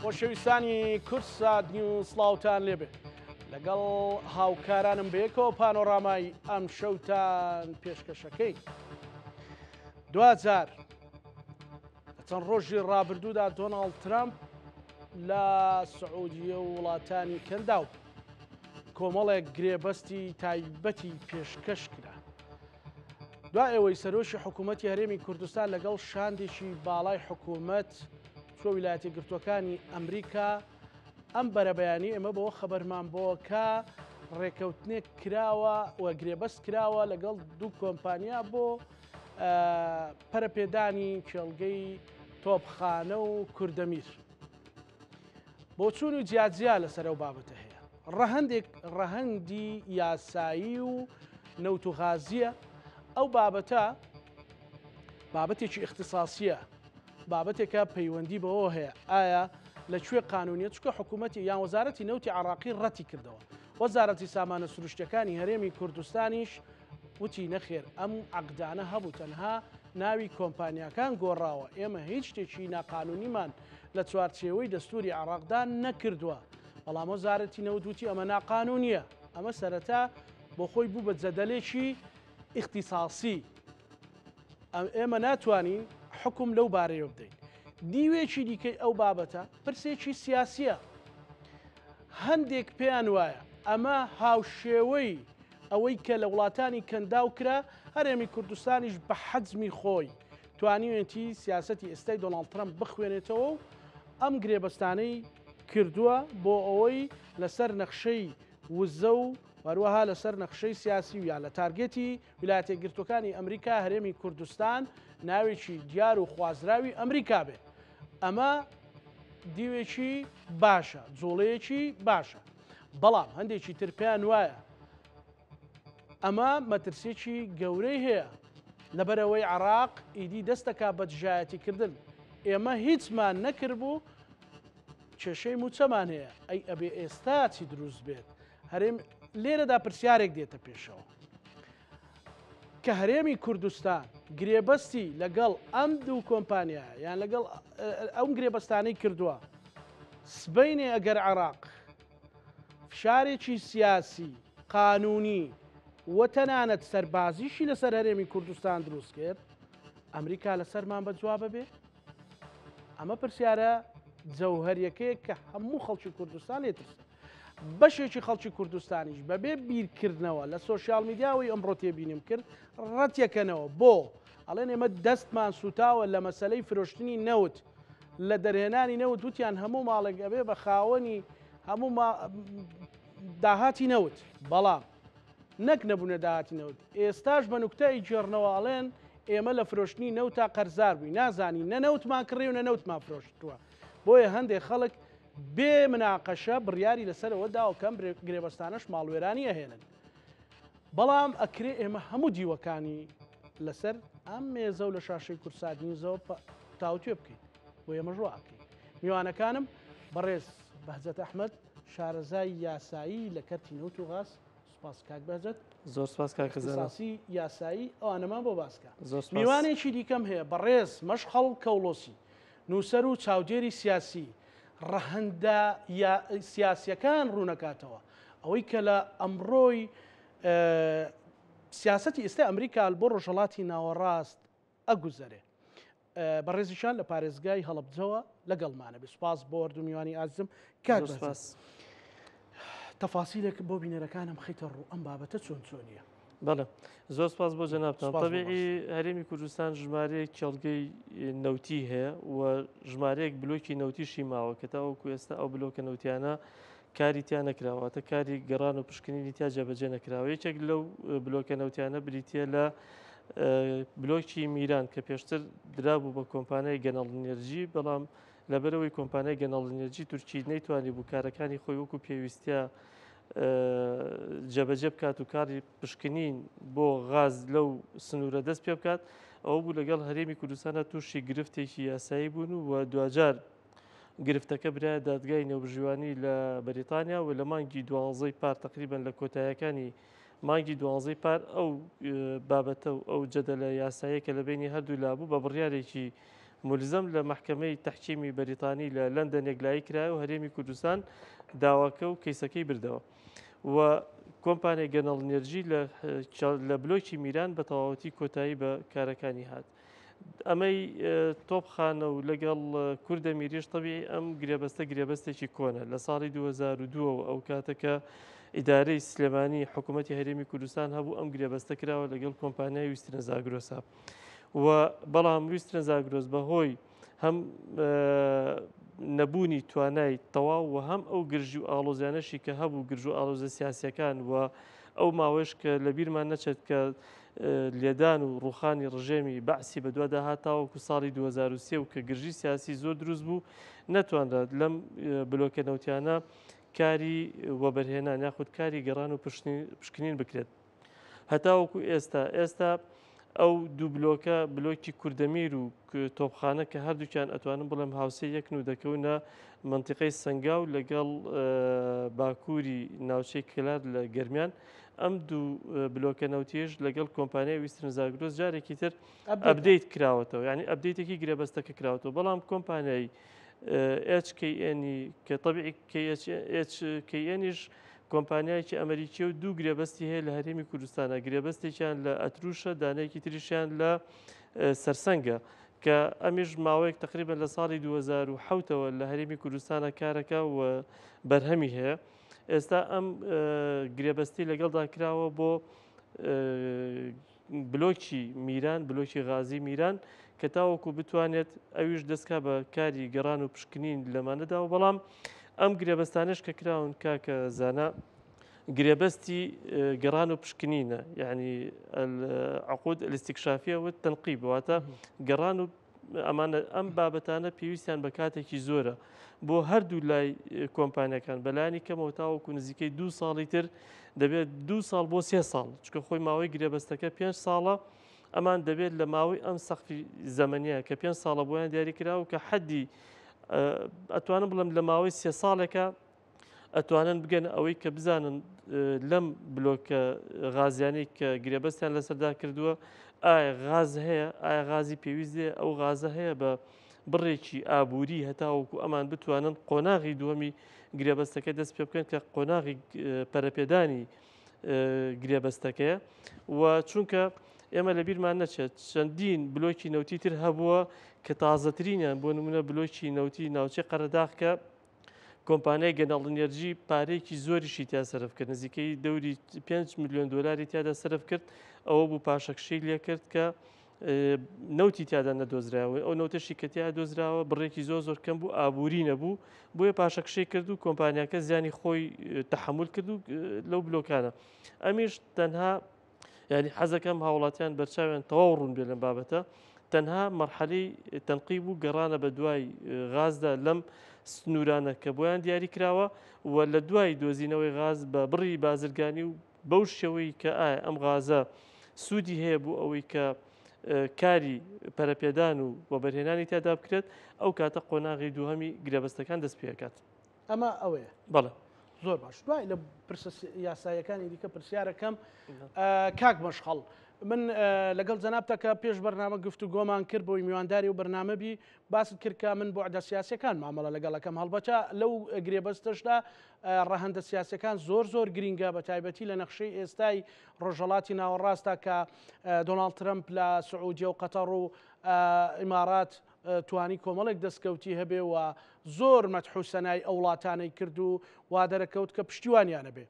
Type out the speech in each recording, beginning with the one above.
خۆشەویستانی کوردسات نیوز سڵاوتان لێبێ لەگەڵ هاوکارانم بەیەکەوە پانۆرامای ئەم شەوتان پێشکەشەکەی دواجار لە چەند ڕۆژی ڕابردوودا دۆناڵد ترامپ لە سعودیە و وڵاتانی کەنداو کۆمەڵێک گرێبەستی تایبەتی پێشکەش کرا. دوای ئەوەی سەرۆکی حکوومەتی هەرێمی کوردستان لەگەڵ شاندێکی باڵای حکوومەت چوە ویلایەتە یەکگرتووەکانی ئەمریکا، ئەم بەرەبەیانی ئێمە بەوە خەبەرمان بۆ کە ڕێکەوتنێک کراوە و گرێبەست کراوە لەگەڵ دوو کۆمپانیا بۆ پەرەپێدانی کێڵگەی تۆپخانە و کوردەمیر. بۆچوون و جیاجیا لەسەر ئەو بابەتە هەیە. ڕەهەندێک ڕەهەندی یاسایی و نەوت و غازییە، ئەو بابەتە بابەتێکی ئیختیساسییە، بابەتێکە پەیوەندی بەوە هەیە ئایا لە کوێ قانونیە، چونکە حکوومەتی یان وەزارەتی نەوتی عێراقی ڕەتی کردەوە، وەزارەتی سامانە سروشتیەکانی هەرێمی کوردستانیش وتی نەخێر ئەم عەقدانە هەبوو تەنها ناوی کۆمپانیاکان گۆڕاوە، ئێمە هیچ شتێکی ناقانونیمان لە چوارچێوەی دەستوری عێراقدا نەکردووە، بەڵام وەزارەتی نەوت وتی ئەمە ناقانونیە، ئەمە سەرەتا بۆ خۆی بوو بە جەدەلێکی ئیختیساسی، ئێمە ناتوانین حوکم لەو بارەیەوە بدەین. دیوێکی دیکەی ئەو بابەتە پرسێکی سیاسیە، هەندێک پێیان وایە ئەمە هاوشێوەی ئەوەی کە لە وڵاتانی کەنداو کرا، هەرێمی کوردستانیش بە حەجمی خۆی توانیوێتی سیاسەتی ئێستای دۆناڵد ترەمپ بخوێنێتەوە و ئەم گرێبەستانەی کردووە بۆ ئەوەی لەسەر نەخشەی وزە و هەروەها لەسەر نەخشەی سیاسی و یان لە تارگێتی ویلایەتە یەکگرتووەکانی ئەمریکا هەرێمی کوردستان ناوێکی دیار و خوازراوی ئەمریکا بێت. ئەمە دیوێکی باشە، جوڵەیەکی باشە. بەڵام هەندێکی تر پێیان وایە ئەمە مەترسیەکی گەورەی هەیە لەبەرئەوەی عێراق ئیدی دەست دەکات بە دژایەتیکردن ئێمە هیچمان نەکردبوو کێشەی موچەمان هەیە ئەی ئەبێ ئێستا چی دروست بێت هەرێم لێرەدا پرسیارێک دێتە پێشەوە کە هەرێمی کوردستان گرێبەستی لەگەڵ ئەم دوو کۆمپانیا یان لەگەڵ ئەم گرێبەستانەی کردووە سبەینێ ئەگەر عێراق فشارێکی سیاسی، قانونی و تەنانەت سەربازیشی لەسەر هەرێمی کوردستان دروست کرد، ئەمریکا لەسەرمان بە جوابە بێ؟ ئەمە پرسیارە جەوهەریەکەیە کە هەموو خەڵکی کوردستان لێ ترسن. بەشێکی خەڵکی کوردستانیش بەبێ بیرکردنەوە لە سۆشیال میدیاوەی ئەمڕۆ تێبینیم کرد ڕەتیەکەنەوە بۆ ئەڵێن ئێمە دەستمان سوتاوە لە مەسەلەی فرۆشتنی نەوت لە دەرهێنانی نەوت وتیان هەموو ماڵێک ئەبێ بە خاوەنی هەموو داهاتی نەوت بەڵام نەک نەبوونە داهاتی نەوت ئێستاش بە نوکتە ئەیگێڕنەوە ئەڵێن ئێمە لە فرۆشتنی نەوتا قەرزار بووین نازانین نە نەوتمان کڕی و نە نەوتمان فرۆشتووە بۆیە هەندێک خەڵک بێ مناقەشە بڕیاری لەسەرەوە داوە کەم گرێبەستانەش ماڵوێرانی ئەهێنن بەڵام ئەکرێ ئێمە هەموو دیوەکانی لەسەر ئەم مێزە و لە شاشەی کوردسات نیوزەوە تاوتوێ بکەین بۆ ئێمەش وا ئەکەین. میوانەکانم بەڕێز بەهجەت ئەحمەد شارەزای یاسایی لە کەرتی نەوت و غاز سوپاس کاک بەهجەت. زۆر سوپاس کاک خزانە. اختصاصی یاسایی ئەوانەمان بۆ باس کە. زۆر سوپاس. میوانێکی دیکەم هەیە بەڕێز مەشخەڵ کەوڵۆسی نووسەر و چاودێری سیاسی ڕەهەندە سیاسیەکان ڕوونەکاتەوە ئەوەی کە لە ئەمڕۆی سیاسەتی ئێستای ئەمریکا بۆ ڕۆژهەڵاتی ناوەڕاست ئەگوزەرێ. بەڕێزیشان لە پارێزگای هەڵەبجەوە لەگەڵمانە بێ. سوپاس بۆ هەردوو میوانی ئازیزم. کاک بەرزان تەفاسیلێک بۆ بینەرەکانم خەیتە ڕوو ئەم بابەتە چۆن چۆنیە؟ بەڵێ زۆر سپاس بۆ جەنابتان. تەبیعی هەرێمی کوردستان ژمارەیەک کێڵگەی نەوتی هەیە و ژمارەیەک بلۆکی نەوتیشی ماوە کە تاوەکو ئێستا ئەو بلۆکە نەوتیانە کاری تیا نەکراوە، واتە کاری گەڕان و پشکنینی تیا جێبەجێ نەکراوە. یەکێک لەو بلۆکە نەوتیانە بریتییە لە بلۆکی میران کە پێشتر درابوو بە کۆمپانیای گەنەڵ ئینێرجی، بەڵام لەبەرئەوەی کۆمپانیای گەنەڵ ئینێرجی تورکی نەیتوانی بوو کارەکانی خۆی وەکو پێویستە جێبەجێ بکات و کاری پشکنین بۆ غاز لەو سنوورە دەست پێ بکات، ئەوە بوو لەگەڵ هەرێمی کوردستانە تووشی گرفتێکی یاسایی بوون و دواجار گرفتەکە برایە دادگای نێوبژیوانی لە بەریتانیا و لە مانگی دوانزەی پار تەقریبەن لە کۆتایەکانی مانگی دوانزەی پار ئەو بابەتە و ئەو جەدەلە یاساییە کە لە بینی هەردوو لا بوو بە بڕیارێکی مولزەم لە مەحکەمەی تەحکیمی بەریتانی لە لەندەن یەکلایی کرایەوە هەرێمی کوردستان داواکە و کەیسەکەی بردەوە و کۆمپانیای گەنەڵ نێرجی لە بلۆکی میران بە تەواوەتی کۆتایی بە کارەکانی هات. ئەمەی تۆپخانە و لەگەڵ کوردە میریش تەبیعی ئەم گرێبەستە گرێبەستێکی کۆنە لە ساڵی 2002 ئەو کاتە کە ئیدارەی سلێمانی حکوومەتی هەرێمی کوردستان هەبوو ئەم گرێبەستە کراوە لەگەڵ کۆمپانیای ویسترن زاگرۆسا و بەڵام ویسترن زاگرۆس بەهۆی هەم نەبوونی توانای تەواو و هەم ئەو گرژی و ئاڵۆزیانەشی کە هەبوو گرژ و ئاڵۆزە سیاسیەکان و ئەو ماوەیش کە لەبیرمان نەچێت کە لێدان و ڕوخانی ڕژێمی بەعسی بەدوادا هات تاوەکو ساڵی 2003 و کە گرژی سیاسی زۆر دروست بوو نەتوانرا لەم بلۆکە نەوتیانە کاری وەبەرهێنان یاخود کاری گەڕان و پشکنین بکرێت. هەتاوەکو ئێستا ئێستا ئەو دوو بلۆکە بلۆکی کوردەمیر و تۆپخانە کە هەردووکیان ئەتوانم بڵێم هاوسێ یەکن و دەکەونە منتیقەی سەنگاو لەگەڵ باکووری ناوچەی کلار لە گەرمیان ئەم دوو بلۆکە نەوتیش لەگەڵ کۆمپانیای ویسترن زاگرۆس جارێکی تر update کراوەتەوە یعنی update ێکی گرێبەستەکە کراوەتەوە بەڵام کۆمپانیای HKN کە تەبیعی HKN یش کۆمپانیایەکی ئەمریکیە و دوو گرێبەستی هەیە لە هەرێمی کوردستانە گرێبەستێکیان لە ئەتروشە دانەیەکی تریشیان لە سەرسەنگە کە ئەمیش ماوەیەک تقریبا لە ساڵی 2007ەوە لە هەرێمی کوردستانە کارەکە و بەرهەمی هەیە ئێستا ئەم گرێبەستی لەگەڵدا کراوە بۆ بلۆکی میران، بلۆکی غازی میران، کە تاوەکو بتوانێت ئەویش دەستکا بە کاری گەڕان و پشکنین لەمانەدا و بەڵام ئەم گرێبەستانەش کە کراون کاکە زانا گرێبەستی گەڕان و پشکنینە یعنی عقود الاستكشافية والتنقيب واتە گەڕان و ئەمانە ئەم بابەتانە پێویستیان بە کاتێکی زۆرە بۆ هەردوو لای کۆمپانیەکان بەلانی کەمەوە تاوەکو نزیکەی دوو ساڵی تر دەبێت دوو ساڵ بۆ سێ ساڵ چکە خۆی ماوەی گرێبەستەکە پێ ساڵە ئەمان دەبێت لە ماوەی ئەم سەقفی زەمەنیە کە پێ ساڵە بۆیان دیاری کرا و کە حەدی ئەتوانم بڵم لە ماوەی سێ ساڵێکە ئەتوانن بگەنە ئەوەی کە بزانن لەم بلۆکە غازیانەی کە گرێبەستیان لەسەردا کردووە ئایا غاز هەیە ئایا غازی پێویست دێ ئەو غازە هەیە بە بڕێکی ئابووری هەتاوەکو ئەمان بتوانن قۆناغی دووەمی گرێبەستەکە دەست پێ بکەن کە قۆناغی پەرەپێدانی گرێبەستەکەیە و چونکە ئێمە لە بیرمان نەچێت چەندین بلۆکی نەوتی تر هەبووە کە تازەترینیان بۆ نمونە بلۆکی نەوتی ناوچەی قەرەداخ کە کۆمپانیای گەنەڵ ئینێرجی پارەیەکی زۆریشی تیا سەرف کرد نزیکەی دەوری 5 میلیۆن دۆلاری تیادا سەرف کرد ئەوە بوو پاشەکشەی لێکرد کە نەوتی تیادا نەدۆزراوە ئەو نەوتەشی کە تیا دۆزراوە بڕێکی زۆر زۆر کەم بوو ئابووری نەبوو بۆیە پاشەکشەی کرد و کۆمپانیاکە زیانی خۆی تەحمل کرد و لەو بلۆکانە ئەمیش تەنها یانی حەزەکەم هاوڵاتیان بەرچاویان تەواو ڕوون بێ لەم بابەتە تەنها مەرحەلەی تەنقیب و گەڕانە بە دوای غازدا لەم سنوورانە کە بۆیان دیاری کراوە و لە دوای دۆزینەوەی غاز بە بڕی بازرگانی و بەو شێوەی کە ئایا ئەم غازە سوودی هەیە بۆ ئەوەی کە کاری پەرەپێدان و وەبەرهێنانی تیادا بکرێت ئەو کاتە قۆناغی دووهەمی گرێبەستەکان دەست پێکات. ئەمە ئەوەیە. بەڵێ. زۆر باش دوای لە پرسە یاساییەکانی دیکە پرسیارەکەم کاک مەشخەڵ من لەگەڵ جەنابتە کە پێش بەرنامە گفتوگۆمان کرد بۆی میوانداری و بەرنامە بی باست کرد کە من بۆعدە سیاسەکان مامەڵە لەگەڵەکەم هەڵبەتە لەو گرێبەستەشدا ڕەهەندە سیاسەکان زۆر زۆر گرینگە بە تایبەتی لە نەخشەی ئێستای ڕۆژهەڵاتی ناوەڕاستە کە دۆناڵد ترەمپ لە سعودیە و قەتەڕ و ئیمارات توانی کۆمەڵێک دەستکەوتی هەبێ و زۆر مەدح و سەنای ئەو وڵاتانەی کرد و وا دەرەکەوت کە پشتیوانیان ئەبێ.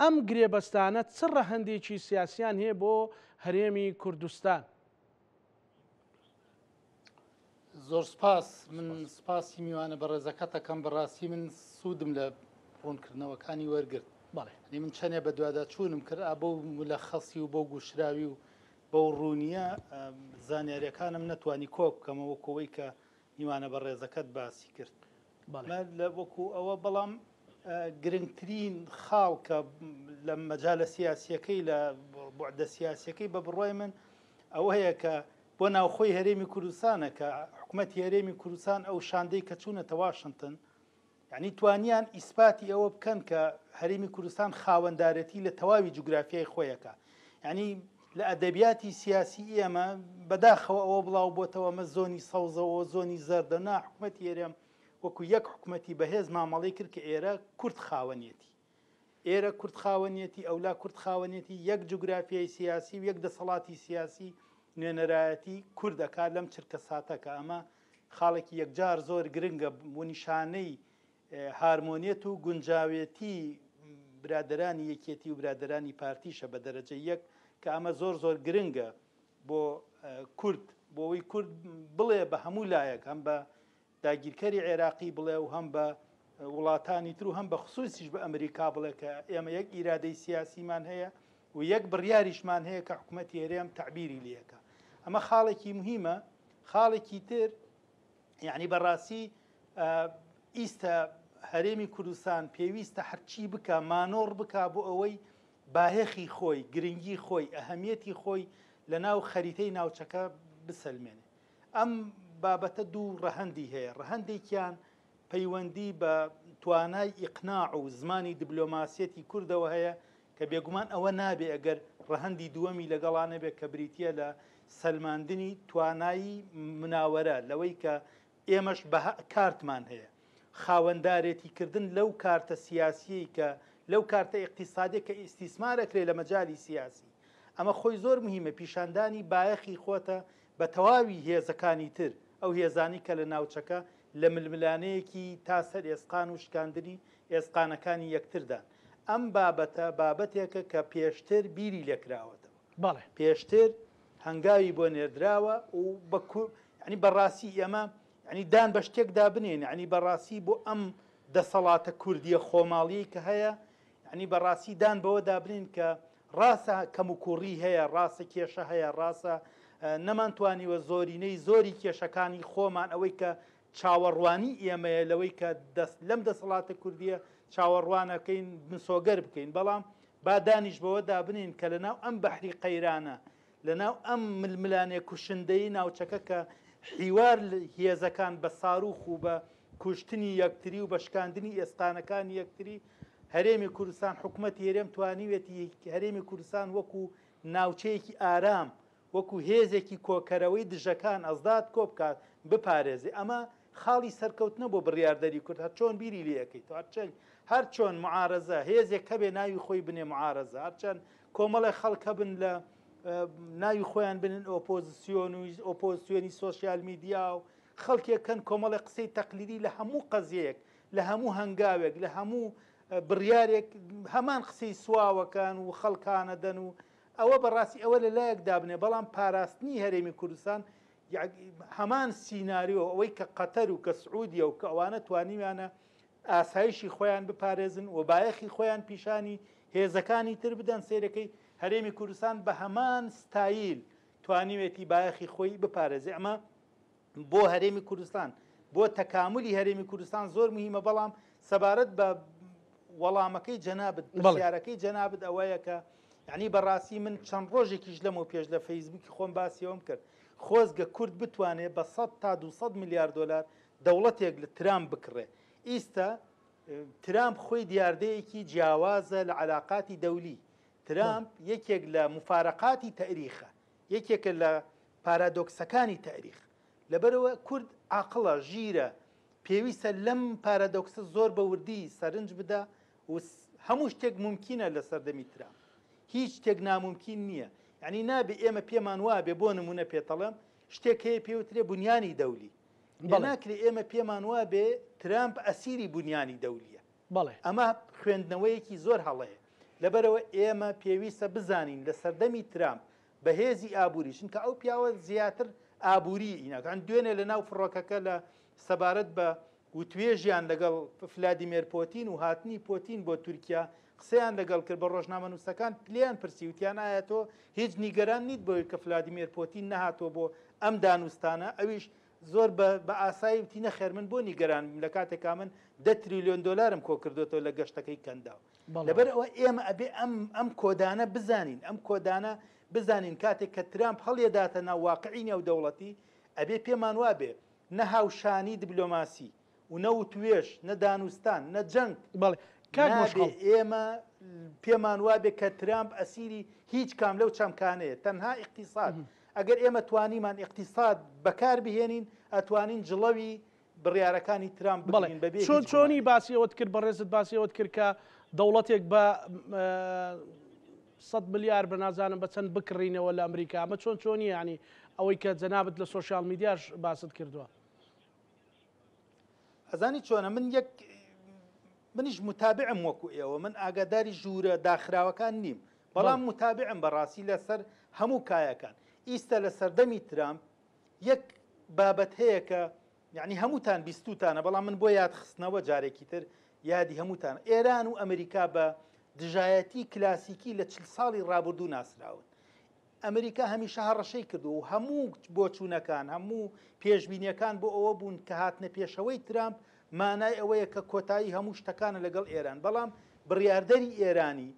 ئەم گرێبەستانە چ ڕەهەندێکی سیاسیان هەیە بۆ هەرێمی کوردستان؟ زۆر سپاس من سپاسی میوانە بەڕێزەکەت ئەکەم بەڕاستی من سوودم لە ڕوونکردنەوەکانی وەرگرت بەڵێ یعنی من چەنێ بەدواداچوونم کرد ئا بەو مولەخەسی و بەو گوشراوی و بەو ڕوونییە زانیاریەکانم نەتوانی کۆ بکەمەوە وەکو ئەوەی کە میوانە بەڕێزەکەت باسی کرد لە وەکو ئەوە بەڵام گرنگترین خاڵ کە لە مەجالە سیاسیەکەی لە بوعدە سیاسیەکەی بە بڕای من ئەوەیە کە بۆ ناوخۆی هەرێمی کوردستانە کە حکوومەتی هەرێمی کوردستان ئەو شاندەی کە چوونەتە واشنتن یانی توانیان ئیسپاتی ئەوە بکەن کە هەرێمی کوردستان خاوەندارێتی لە تەواوی جوگرافیای خۆیەکە یعنی لە ئەدەبیاتی سیاسی ئێمە بەداخەوە ئەوە بڵاو بۆتەوە ئەمە زۆنی سەوزە و ئەوە زۆنی زەردە، نا حکومەتی هەرێم وەکو یەک حکومەتی بەهێز مامەڵەی کرد کە ئێرە کورد خاوەنیەتی. ئێرە کورد خاوەنیەتی، ئەولا کورد خاوەنیەتی، یەک جوگرافیای سیاسی و یەک دەسەڵاتی سیاسی نوێنەرایەتی کورد ئەکات لەم چرکەساتە کە ئەمە خاڵێکی یەکجار زۆر گرنگە و نیشانەی هارمۆنیەت و گونجاوێتی برادەرانی یەکێتی و برادەرانی پارتیشە بە دەرەجە یەک کە ئەمە زۆر زۆر گرنگە بۆ کورد بۆ ئەوەی کورد بڵێ بە هەموو لایەک هەم بە داگیرکەری عێراقی بڵێ و هەم بە وڵاتانی تر و هەم بە خصوصیش بە ئەمریکا بڵێ کە ئێمە یەک ئیرادەی سیاسیمان هەیە و یەک بڕیاریشمان هەیە کە حکوومەتی هەرێم تەعبیری لێکە ئەمە خاڵێکی مهمە خاڵێکی تر یعنی بەڕاستی ئیستا هەرێمی کوردستان پێویستە هەرچی بکە مانۆڕ بک بۆ ئەوەی باهێخی خۆی گرنگی خۆی ئەهمیەتی خۆی لە ناو خەریتەی ناوچەکە بسەلمێنێ ئەم بابەتە دوو ڕەهەندی هەیە، ڕەهەندێکیان پەیوەندی بە توانای ئیقناع و زمانی دبلۆماسیەتی کوردەوە هەیە کە بێگومان ئەوە نابێ ئەگەر ڕەهەندی دووەمی لەگەڵا نەبێت کە بریتییە لە سەلماندنی توانایی مناوەرە لەوەی کە ئێمەش بەها کارتمان هەیە خاوەندارێتی کردن لەو کارتە سیاسیەی کە لەو کارتە ئیقتیسادیە کە ئیستیسمار ئەکرێ لە مەجالی سیاسی ئەمە خۆی زۆر مهمە پیشاندانی بایەخی خۆتە بە تەواوی هێزەکانی تر ئەو هێزانی کە لە ناوچەکە لە ململانێیەکی تا سەر ئێسقان و شکاندنی ئێسقانەکانی یەکتردان ئەم بابەتە بابەتێکە کە پێشتر بیری لێکراوەتەوە. بەڵێ. پێشتر هەنگاوی بۆ نێردراوە و بە یانی بەڕاستی ئێمە یانی دان بە شتێکدا بنێن یانی بەڕاستی بۆ ئەم دەسەڵاتە کوردیە خۆماڵیەی کە هەیە یانی بەڕاستی دان بەوە دابنین کە ڕاستە کەموکوڕی هەیە ڕاستە کێشە هەیە ڕاستە نەمانتوانیوە زۆرینەی زۆری کێشەکانی خۆمان ئەوەی کە چاوەڕوانی ئێمەیە لەوەی کە دەست لەم دەسەڵاتە کوردیە چاوەڕوانەکەین مسۆگەر بکەین بەڵام با دانیش بەوە دابنین کە لەناو ئەم بەحری قەیرانە لەناو ئەم ململانێ کوشندەی ناوچەکە کە حیوار هێزەکان بە ساروخ و بە کوشتنی یەکتری و بە شکاندنی ئێسقانەکانی یەکتری هەرێمی کوردستان حکومەتی هەرێم توانیوێتی هەرێمی کوردستان وەکو ناوچەیەکی ئارام وەکو هێزێکی کۆکەرەوەی دژەکان ئەزداد کۆبکات بپارێزێ ئەمە خاڵی سەرکەوتنە بۆ بڕیاردەری کورد هەرچۆن بیری لێ ئەکەیتەوە هەرچەند هەرچۆن معارەزە هێزێک هەبێ ناوی خۆی بنێ معارەزە هەرچەند کۆمەڵێک خەڵک هەبن لە ناوی خۆیان بنن ئۆپۆزیسیۆن و ئۆپۆزیسیۆنی سۆسیال میدیا و خەڵکێک کەن کۆمەڵێک قسەی تەقلیدی لە هەموو قەزیەیەک لە هەموو هەنگاوێک لە هەموو بڕیارێک هەمان قسەی سواوەکان و خەڵکانە دەن و ئەوە بەڕاستی ئەوە لە لایەک دابنێ بەڵام پاراستنی هەرێمی کوردستان هەمان سیناریۆ ئەوەی کە قەتەر و کە سعودیە و کە ئەوانە توانیویانە ئاسایشی خۆیان بپارێزن و بایەخی خۆیان پیشانی هێزەکانی تر بدەن سەیرەکەی هەرێمی کوردستان بە هەمان ستایل توانیوێتی بایەخی خۆی بپارێزێ ئەمە بۆ هەرێمی کوردستان بۆ تەکاملی هەرێمی کوردستان زۆر مهمە بەڵام سەبارەت بە وەڵامەکەی جەنابت پرسیارەکەی جەنابت ئەوەیە کە یعنی بەڕاستی من چەند ڕۆژێکیش لەمەو پێش لە فەیسبووکی خۆم باسیەوەم کرد خۆزگە کورد بتوانێت بە 100 تا 200 میلیارد دلار دەوڵەتێک لە ترامپ بکڕێ ئیستا ترامپ خۆی دیاردەیەکی جیاوازە لە علاقاتی دەولی ترامپ یەکێک لە مفارەقاتی تەریخە یەکێکە لە پارادۆکسەکانی تاریخ. لەبەرئەوە کورد عاقڵە، ژیرە، پێویستە لەم پارادۆکسە زۆر بە وردی سەرنج بدا و هەموو شتێک مومکینە لە سەردەمی ترامپ. هیچ شتێک نامومکین نییە. یعنی نابێ ئێمە پێمان وابێ بۆ نمونە پێتەڵێم شتێک هەیە پێوترێ بنیانی دەولی. ناکرێ ئێمە پێمان وابێ ترامپ ئەسیری بنیانی دەولیە. بەڵێ. ئەمە خوێندنەوەیەکی زۆر هەڵەیە. لەبەرئەوە ئێمە پێویستە بزانین لە سەردەمی ترامپ بە هێزی ئابووری چونکە ئەو پیاوە زیاتر ئابووری ئیناکان دوێنێ لە ناو فڕۆکەکە لە سەبارەت بە وتوێژیان لەگەڵ فلادیمێر پۆتین و هاتنی پۆتین بۆ تورکیا قسەیان لەگەڵ کرد بە ڕۆژنامەنووسەکان پلیان پرسی وتیان ئایا تۆ هیچ نیگەران نیت بەوەی کە فلادیمێر پۆتین نەهاتووە بۆ ئەم دانوستانە ئەویش زۆر بە ئاسایی وتی نەخێر من بۆ نیگەران بم لە کاتێکا من دە تریلیۆن دۆلارم کۆ کردوێتەوە لە گەشتەکەی کەنداو لەبەر ئەوە ئێمە ئەبێ ئەم ئەم کۆدانە بزانین ئەم کۆدانە بزانین کاتێک کە ترامپ هەڵیەداتە ناو واقعی نێودەوڵەتی ئەبێ پێمان وابێ نە هاوشانی دبلۆماسی و نە وتوێژ نە دانوستان نە جەنگ بەڵێ. کاک نابێ مەشخەڵ. ئێمە پێمان وابێ کە ترامپ ئەسیری هیچ کام لەو چەمکانەیە، تەنها ئیقتیساد. ئەگەر ئێمە توانیمان ئیقتیساد بەکار بهێنین، ئەتوانین جڵەوی بڕیارەکانی ترامپ بەڵێ بگرین بەبێ چۆن هیچ چۆنی گومانێک. باسی ئەوەت کرد بەڕێزت باسی ئەوەت کرد کە دەوڵەتێک بە 100 ملیار بە نازانم بە چەند بکڕینەوە لە ئەمریکا ئەمە چۆن چۆنی یعنی ئەوەی کە جەنابت لە سۆشیال میدیاش باست کردووە. ئەزانی چۆنە من یەک منیش متابعم وەکو ئێوە من ئاگاداری ژوورە داخراوەکان نیم بەڵام متابعم بەڕاستی لەسەر هەموو کایەکان ئیستا لە سەردەمی ترامپ یەک بابەت هەیە کە یعنی هەمووتان بیستوتانە بەڵام من بۆ یادخستنەوە جارێکی تر یادی هەمووتان ئێران و ئەمریکا بە دژایەتی کلاسیکی لە چل ساڵی ڕابردوو ناسراون ئەمریکا هەمیشە هەڕەشەی کردووە و هەموو بۆچوونەکان، هەموو پێشبینییەکان بۆ ئەوە بوون کە هاتنە پێشەوەی ترامپ مانای ئەوەیە کە کۆتایی هەموو شتەکانە لەگەڵ ئێران، بەڵام بڕیاردەری ئێرانی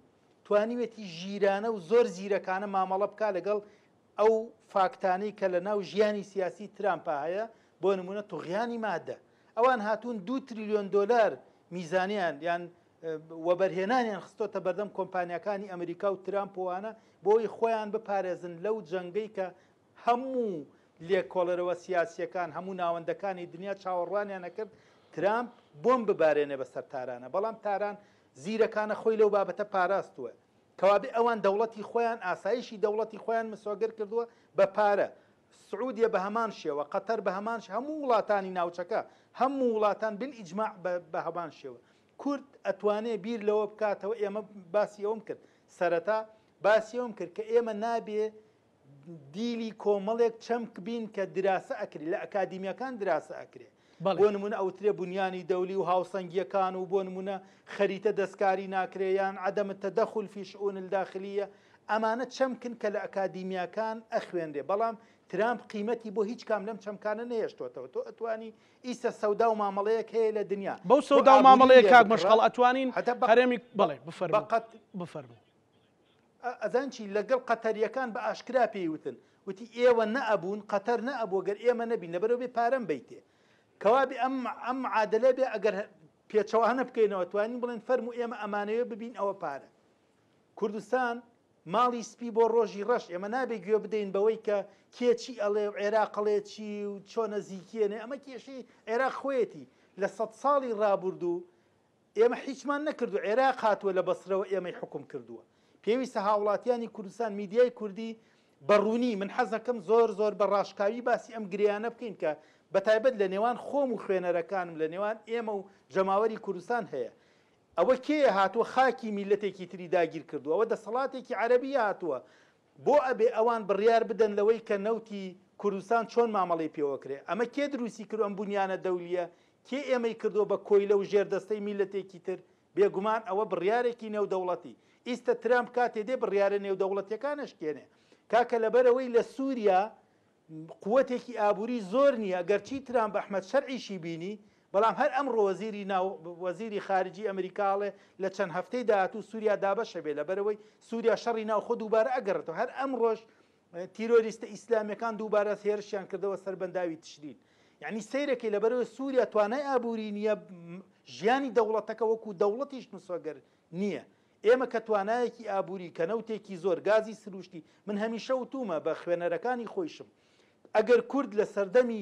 توانیوێتی ژیرانە و زۆر زیرەکانە مامەڵە بکات لەگەڵ ئەو فاکتانەی کە لە ناو ژیانی سیاسی ترامپا هەیە، بۆ نموونە طغیانی مادە. ئەوان هاتوون دوو تریلیۆن دۆلار میزانیان یان وەبەرهێنانیان خستۆتە بەردەم کۆمپانیاکانی ئەمریکا و ترامپ و ئەوانە بۆی خۆیان بپارێزن لەو جەنگەی کە هەموو لێکۆڵەرەوە سیاسیەکان هەموو ناوەندەکانی دنیا چاوەڕوانیان ئەکرد ترامپ بۆمب ببارێنێ بەسەر تارانە بەڵام تاران زیرەکانە خۆی لەو بابەتە پاراستووە کەوابێ ئەوان دەوڵەتی خۆیان ئاسایشی دەوڵەتی خۆیان مسۆگەر کردووە بە پارە سعودیە بە هەمان شێوە قەتەر بە هەمان هەموو وڵاتانی ناوچەکە هەموو وڵاتان بالئیجماع بە هەمان شێوە کورد ئەتوانێ بیر لەوە بکاتەوە ئێمە باسی ئەوم کرد سەرەتا باسی ئەوم کرد کە ئێمە نابێ دیلی کۆمەڵێک چەمک بین کە دراسە ئەکرێ لە ئەکادیمیەکان دراسە ئەکرێ بۆ نمونە ئەوترێ بنیانی دەولی و هاوسەنگیەکان و بۆ نمونە خەریتە دەستکاری ناکرێ یان عدم التدخل في شؤون الداخلیە ئەمانە چەمکن کە لە ئەکادیمیاکان ئەخوێنرێ بەڵام ترامپ قیمەتی بۆ هیچ کام لەم چەمکانە نەهێشتۆتەوە تۆ ئەتوانی ئیسە سەودا و مامەڵەیەک هەیە لە دنیا بەو تۆ سەودا و ئابووری مامەڵەیە لێ کاک بکڕە مەشخەڵ ئەتوانین هەتا بە هەرێمی بە بەڵێ بە بفەرموو قەت بفەرموو. ئەزان چی لەگەڵ قەتەریەکان بە ئاشکرا پێی وتن وتی ئێوە نەئەبوون قەتەر نەئەبوو گەر ئێمە نەبین لەبەرەوە بێ پارەم بەیتێ کەوابێ ئەم ئەم معادلە بێ ئەگەر پێچەوانە بکەینەوە توانین بڵێن فەرموو ئێمە ئەمانەوێ ببین ئەوە پارە کوردستان ماڵی سپی بۆ ڕۆژی ڕەش، ئێمە نابێ گوێ بدەین بەوەی کە کێ چی ئەڵێ و عێراق ئەڵێ چی و چۆنە زیکێنێ، ئەمە کێشەی عێراق خۆیەتی، لە سەد ساڵی ڕابوردوو ئێمە حیچمان نەکردووە، عێراق هاتووە لە بەسرەوە ئێمەی حوکم کردووە. پێویستە هاوڵاتیانی کوردستان، میدیای کوردی بە ڕوونی، من حەز ئەکەم زۆر زۆر بە ڕاشکاوی باسی ئەم گرێیانە بکەین کە بەتایبەت لە نێوان خۆم و خوێنەرەکانم، لە نێوان ئێمە و جەماوەری کوردستان هەیە. ئەوە کێیە هاتووە خاکی میللەتێکی تری داگیر کردووە؟ ئەوە دەسەڵاتێکی عەرەبیە هاتووە. بۆ ئەبێ ئەوان بڕیار بدەن لەوەی کە نەوتی کوردستان چۆن مامەڵەی پێوەکرێ؟ ئەمە کێ دروستی کردووە ئەم بونیانە دەولیە؟ کێ ئێمەی کردووە بە کۆیلە و ژێردەستەی میللەتێکی تر؟ بێگومان ئەوە بڕیارێکی نێودەوڵەتی. ئیستە ترامپ کاتێ دێ بڕیارە نێودەوڵەتیەکان ئەشکێنێ. کاکە لەبەرئەوەی لە سوریا قوتێکی ئابووری زۆر نییە، گەرچی ترامپ ئەحمەد شەرعیشی بینی، بەڵام هەر ئەمڕۆ وەزیری ناو وەزیری خارجی ئەمریکا ئەڵێ لە چەند هەفتەی داهاتوو سووریا دابەشە بێ لەبەرئەوەی سووریا شەڕی ناوخۆ دووبارە ئەگەڕێتەوە هەر ئەمڕۆش تیرۆریستە ئیسلامیەکان دووبارە هێرشیان کردەوە سەر بەنداوی تشرین یعنی سەیرەکەی لەبەرەوەی سووریا توانای ئابووری نییە ژیانی دەوڵەتەکە وەکو دەوڵەتیش مسۆگەر نییە ئێمە کە توانایەکی ئابووری، کە نەوتێکی زۆر، گازی سرووشتی، من هەمیشە وتوومە بە خوێنەرەکانی خۆیشم، ئەگەر کورد لە سەردەمی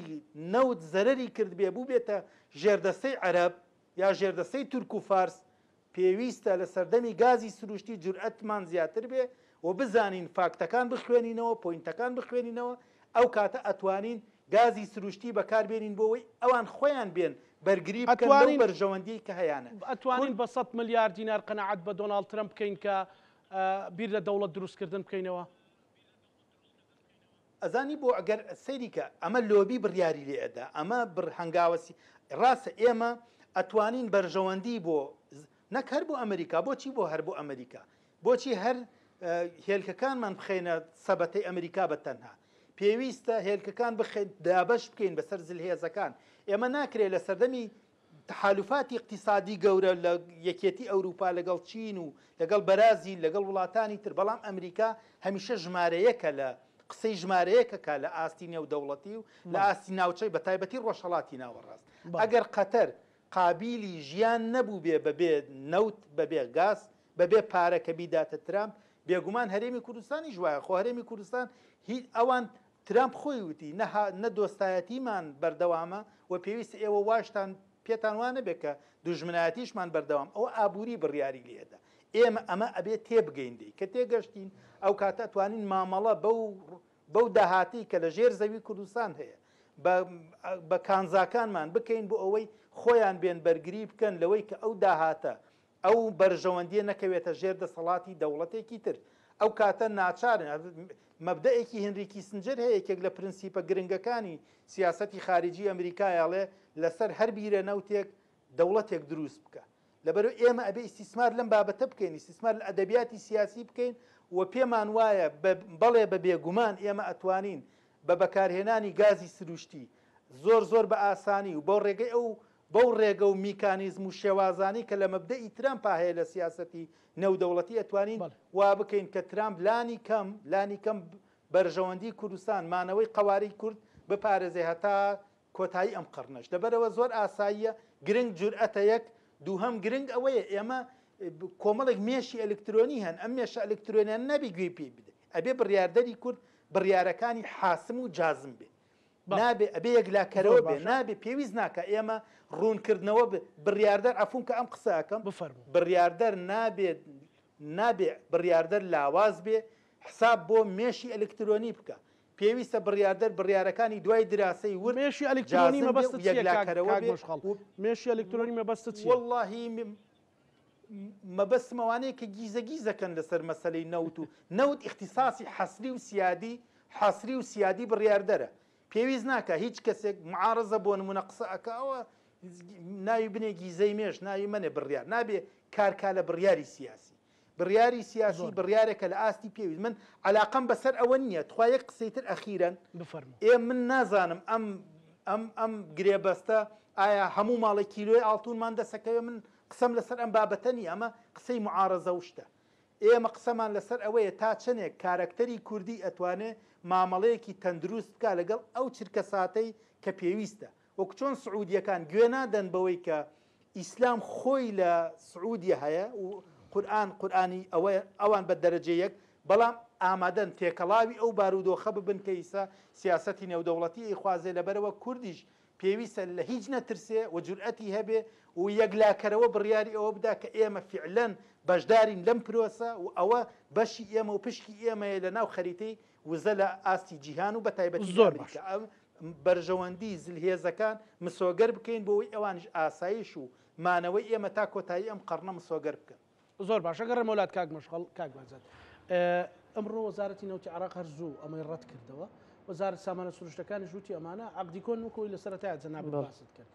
نەوت زەرەری کردبێ، بووبێتە ژێردەستەی عەرەب یا ژێردەستەی تورک و فارس، پێویستە لە سەردەمی گازی سرووشتی جورئەتمان زیاتر بێ و بزانین فاکتەکان بخوێنینەوە، پۆینتەکان بخوێنینەوە، ئەو کاتە ئەتوانین گازی سروشتی بەکار بێنین بۆ ئەوەی ئەوان خۆیان بێن بەرگری بکەن لەو ئەتوانین بەرژەوەندیەی کە هەیانە. ئەتوانین کورد. بە سەت ملیار دینار قەناعەت بە دۆناڵد ترەمپ بکەین کە بیر لە دەوڵەت دروستکردن بکەینەوە؟ ئەزانی بۆ ئەگەر سەیری کە ئەمە لۆبی بڕیاری لێ ئەدا ئەمە بڕ هەنگاوە سی ڕاستە ئێمە ئەتوانین بەرژەوەندی بۆ نەک هەر بۆ ئەمریکا بۆچی بۆ هەر بۆ ئەمریکا بۆچی هەر هێلکەکانمان بخەینە سەبەتەی ئەمریکا بە تەنها؟ پێویستە هێلکەکان بخەین دابەش بکەین بەسەر زلهێزەکان. ئێمە ناکرێت لە سەردەمی تەحالوفاتی ئیقتیسادی گەورە لە یەکێتی ئەوروپا لەگەڵ چین و لەگەڵ بەرازیل لەگەڵ وڵاتانی تر بەڵام ئەمریکا هەمیشە ژمارە یەکە لە قسەی ژمارە یەکەکە لە ئاستی نێودەوڵەتی و لە ئاستی ناوچەی بە تایبەتی ڕۆژهەڵاتی ناوەڕاست. ئەگەر قەتەر. قابیلی ژیان نەبووبێ بەبێ نەوت، بەبێ گاز، بەبێ پارە کە بیداتە ترامپ، بێگومان هەرێمی کوردستانیش وایە، خۆ هەرێمی کوردستان هیچ ئەوان ترامپ خۆی وتی نە نە دۆستایەتیمان بەردەوامە و پێویستە ئێوە واشتان پێتان وا نەبێت کە دوژمنایەتیشمان بەردەوام ئەوە ئابووری بڕیاری لێدا ئێمە ئەمە ئەبێ تێبگەین لێی کە تێگەشتین ئەو کاتە ئەتوانین مامەڵە بەو بەو داهاتەی کە لە ژێر زەوی کوردستان هەیە بە بە کانزاکانمان بکەین بۆ ئەوەی خۆیان بێن بەرگری بکەن لەوەی کە ئەو داهاتە ئەو بەرژەوەندیە نەکەوێتە ژێر دەسەڵاتی دەوڵەتێکی تر ئەو کاتە ناچارن مەبدەئێکی هنری کیسنجەر هەیە یەکێک لە پرنسیپە گرنگەکانی سیاسەتی خارجی ئەمریکایە ئەڵێ لەسەر هەر بیرە نەوتێک دەوڵەتێک دروست بکە لەبەرو ئێمە ئەبێ ئیستیسمار لەم بابەتە بکەین ئیستیسمار لە ئەدەبیاتی سیاسی بکەین و پێمان وایە بەڵێ بە بێگومان ئێمە ئەتوانین بە بەکارهێنانی گازی سروشتی زۆر زۆر بە ئاسانی و بەو ڕێگەی ئەو بەو ڕێگە و میکانیزم و شێوازانەی کە لە مەبدەئی ترامپا هەیە لە سیاسەتی نێودەوڵەتی ئەتوانین وا بکەین کە ترامپ لانی کەم لانی کەم بەرژەوەندی کوردستان مانەوەی قەوارەی کورد بپارێزێ هەتا کۆتایی ئەم قەڕنەش. لەبەرئەوە زۆر ئاساییە، گرنگ جورئەتە یەک، دووهەم گرنگ ئەوەیە ئێمە کۆمەڵێک مێشی ئەلکترۆنی هەن، ئەم مێشە ئەلکترۆنیانە نابێ گوێی پێی بدەی، ئەبێ بڕیاردەری کورد بڕیارەکانی حاسم و جازم بێ. نابێ ئەبێ یەکلاکەرەوە بێ، نابێ پێویست ناکا ئێمە ڕوونکردنەوە بڕیاردەر عەفووم کە ئەم قسە ئەکەم، بڕیاردەر نابێ نابێ بڕیاردەر لاواز بێ، حساب بۆ مێشی ئەلکترۆنی بکا. پێویستە بڕیاردەر بڕیارەکانی دوای دراسەی ورد مێشی ئەلکترۆنی جازم بێ مەبەستت و چییە کاک یەکلاکەرەوە کاک بێ مەشخەڵ؟ و مێشی ئەلکترۆنی مەبەستت چییە؟ وەڵڵاهی مەبەستم ئەوانەیە کە گیزە گیزەکەن لەسەر مەسەلەی نەوت و نەوت ئیختیساسی حەسری و سیادی حەسری و سیادی بڕیاردەرە پێویست ناکا هیچ کەسێک معارەزە بۆ نمونە قسە ئەکا ئەوە ناوی بنێ گیزەی مێش ناوی مەنێ بڕیار نابێ کارکا لە بڕیاری سیاسی بڕیاری سیاسی زۆر باش. بڕیارێکە لە ئاستی پێویست من عەلاقەم بەسەر ئەوە نییە تخوا یەک قسەی تر ئەخیرەن بفەرموو. ئێ من نازانم ئەم ئەم ئەم گرێبەستە ئایا هەموو ماڵێک کیلۆی ئاڵتونمان دەسەکەوێ من قسەم لەسەر ئەم بابەتە نییە ئەمە قسەی معارەزە و شتە ئێمە قسەمان لەسەر ئەوەیە تا چەنێک کارەکتەری کوردی ئەتوانێ مامەڵەیەکی تەندروست بکا لەگەڵ ئەو چرکەساتەی کە پێویستە وەک چۆن سعودیەکان گوێ نادەن بەوەی کە ئیسلام خۆی لە سعودیە هەیە و قورئان قورئانی ئەوە ئەوان بە دەرەجە یەک بەڵام ئامادەن تێکەڵاوی ئەو بارودۆخە ببن کە ئیسا سیاسەتی نێودەوڵەتی ئەیخوازێ لەبەرئەوە کوردیش پێویستە لە هیچ نەترسێ و جورئەتی هەبێ و یەکلاکەرەوە بڕیاری ئەوە بدا کە ئێمە فیعلەن بەشدارین لەم پرۆسە و ئەوە بەشی ئێمە و پشکی ئێمەیە لە ناو خەریتەی وزە لە ئاستی جیهان و بە تایبەتی لە زۆر باش. ئەمریکا ئەم بەرژەوەندی زلهێزەکان مسۆگەر بکەین بۆ ئەوەی ئەوانیش ئاسایش و مانەوەی ئێمە تا کۆتایی ئەم قەڕنە مسۆگەر بکەن. زۆر باشە گەڕێمەوە لات کاک مەشخەڵ کاک بەهزاد ئەمڕۆ وەزارەتی نەوتی عێراق هەر زوو ئەمەی ڕەت کردەوە وەزارەت سامانە سروشتەکانیش وتی ئەمانە عەقدی کۆن وەکو ئەوەی لە سەرەتایە جەنابت باست کرد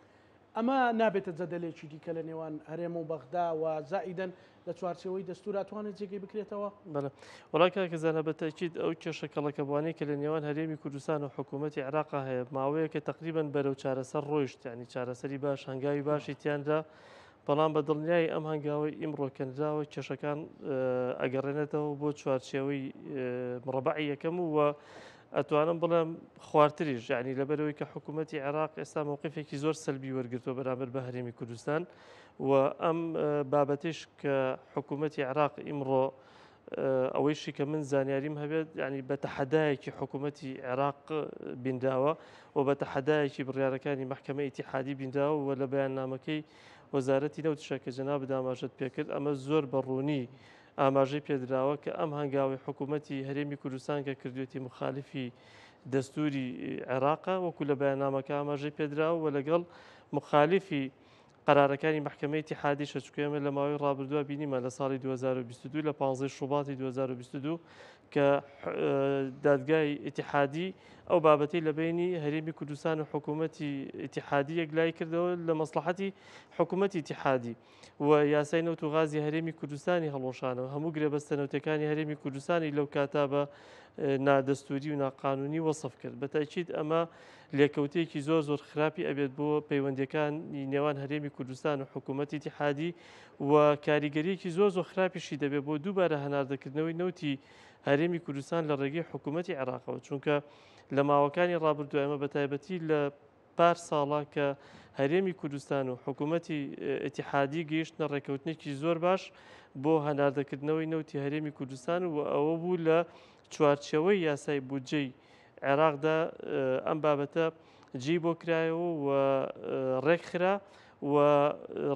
ئەمە نابێتە جەدەلێکی دیکە لە نێوان هەرێم و بەغدا و زائیدەن لە چوارچێوەی دەستورا توانێت جێگەی بکرێتەوە؟ بەڵێ وەڵا کاکە زانا بە تەئکید ئەو کێشە کەڵەکەبووانەی کە لە نێوان هەرێمی کوردستان و حکوومەتی عێراقا هەیە ماوەیەکە تەقریبەن بەرەو چارەسەر ڕۆیشت یانی چارەسەری باش هەنگاوی باشی تیانرا بەڵام بە دڵنیایی ئەم هەنگاوەی ئیمڕۆ کە نراوە کێشەکان ئەگەڕێنێتەوە بۆ چوارچێوەی مڕەبەعی یەکەم و ئەتوانم بڵێم خوارتریش یعنی لەبەرەوەی کە حکوومەتی عێراق ئێستا مووقفێکی زۆر سەلبی وەرگرتووە بەرامبەر بە هەرێمی کوردستان و ئەم بابەتیش کە حکوومەتی عێراق ئیمڕۆ ئەوەیشی کە من زانیاریم هەبێت یعنی بە تەحەدایەکی حکوومەتی عێراق بینراوە و بە تەحەدایەکی بڕیارەکانی مەحکەمە ئیتیحادی بینراوە و لە بەیاننامەکەی وەزارەتی نەوتیشە کە جەنابت ئاماژەت پێکرد ئەمە زۆر بە ڕوونی ئاماژەی پێدراوە کە ئەم هەنگاوەی حکوومەتی هەرێمی کوردستان کە کردوێتی مخالفی دەستوری عێراقە وەکو لە بەیاننامەکە ئاماژەی پێدراوە و لەگەڵ مخالفی قەرارەکانی مەحکەمەی ئیتیحادیشە، چونکە ئێمە لە ماوەی ڕابردووە بینیمان لە ساڵی 2022 لە 15 شوباتی 2022 کە دادگای ئیتیحادی ئەو بابەتەی لە بینی هەرێمی کوردستان و حکوومەتی ئیتیحادی یەکلایی کردەوە لە مەسڵەحەتی حکوومەتی ئیتیحادی و یاسای نەوت و غازی هەرێمی کوردستانی هەڵوەشانەوە هەموو گرێبەستە نەوتەکانی هەرێمی کوردستانی لەو کاتا بە نادەستوری و ناقانونی وەسف کرد بە تاکید ئەمە لێکەوتەیەکی زۆر زۆر خراپی ئەبێت بۆ پەیوەندیەکانی نێوان هەرێمی کوردستان و حکوومەتی ئیتیحادی و کاریگەریەکی زۆر زۆر خراپیشی دەبێت بۆ دووبارە هەناردەکردنەوەی نەوتی هەرێمی کوردستان لە ڕێگەی حکوومەتی عێراقەوە چونکە لە ماوەکانی ڕابردوو ئێمە بە تایبەتی لە. پار ساڵە کە هەرێمی کوردستان و حکوومەتی ئیتیحادی گەیشتنە ڕێککەوتنێکی زۆر باش بۆ هەناردەکردنەوەی نەوتی هەرێمی کوردستان و ئەوە بوو لە چوارچێوەی یاسای بودجەی عێراقدا ئەم بابەتە جێی بۆ کرایەوە و ڕێکخرا و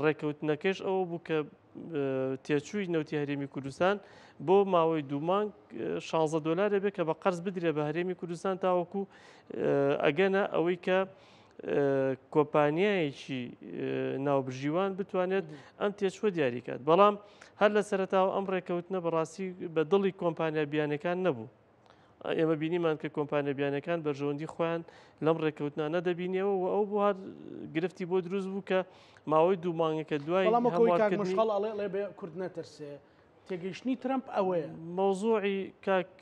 ڕێککەوتنەکەش ئەوە بوو کە تێچووی نەوتی هەرێمی کوردستان بۆ ماوەی دوو مانگ 16 دۆلار دەبێت کە بە قەرز بدرێ بە هەرێمی کوردستان تاوەکو ئەگەنە ئەوەی کە کۆمپانیایەکی ناوبژیوان بتوانێت ئەم تێچووە دیاریکات بەڵام هەر لە سەرتاوە ئەم ڕێککەوتنە بەڕاستی بە دڵی کۆمپانیا بیانەکان نەبوو. ئێمە بینیمان کە کۆمپانیا بیانەکان بەرژەوەندی خۆیان لەم ڕێککەوتنانە دەبینیەوە و ئەو بۆ هەر گرفتی بۆ دروست بوو کە ماوەی دوو مانگەکە دوای بەڵام وەک ئەوەی کاک مشخەڵ ئەڵێ ئەڵێ بێ کورد نەترسێ تێگەیشتنی ترەمپ ئەوەیە. مەوزوعی کاک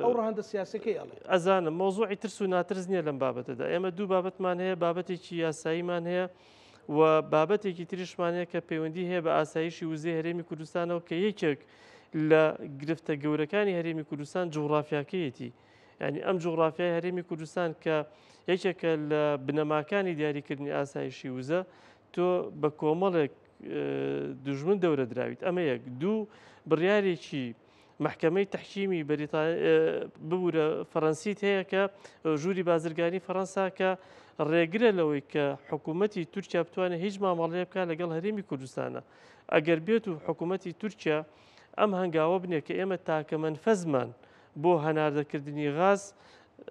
ئەو ڕەهەندە سیاسەکەی ئەڵێ. ئەزانم مەوزوعی ترس و ناترس نییە لەم بابەتەدا ئێمە دوو بابەتمان هەیە بابەتێکی یاساییمان هەیە و بابەتێکی تریشمان هەیە کە پەیوەندی هەیە بە ئاسایشی وزەی هەرێمی کوردستانەوە کە یەکێک لە گرفتە گەورەکانی هەرێمی کوردستان جوغرافیاکەیەتی یعنی ئەم جوغرافیای هەرێمی کوردستان کە یەکێکە لە بنەماکانی دیاریکردنی ئاسایشی وزە تۆ بە کۆمەڵێک دوژمن دەورە دراویت ئەمە یەک دوو بڕیارێکی مەحکەمەی تەحکیمی ببورە فەرەنسیت هەیە کە ژووری بازرگانی فەرەنسا کە ڕێگرە لەوەی کە حکوومەتی تورکیا بتوانێت هیچ مامەڵەیە بکات لەگەڵ هەرێمی کوردستانە ئەگەر بێت و حکوومەتی تورکیا ئەم هەنگاوە بنێ کە ئێمە تاکە مەنفەزمان بۆ هەناردەکردنی غاز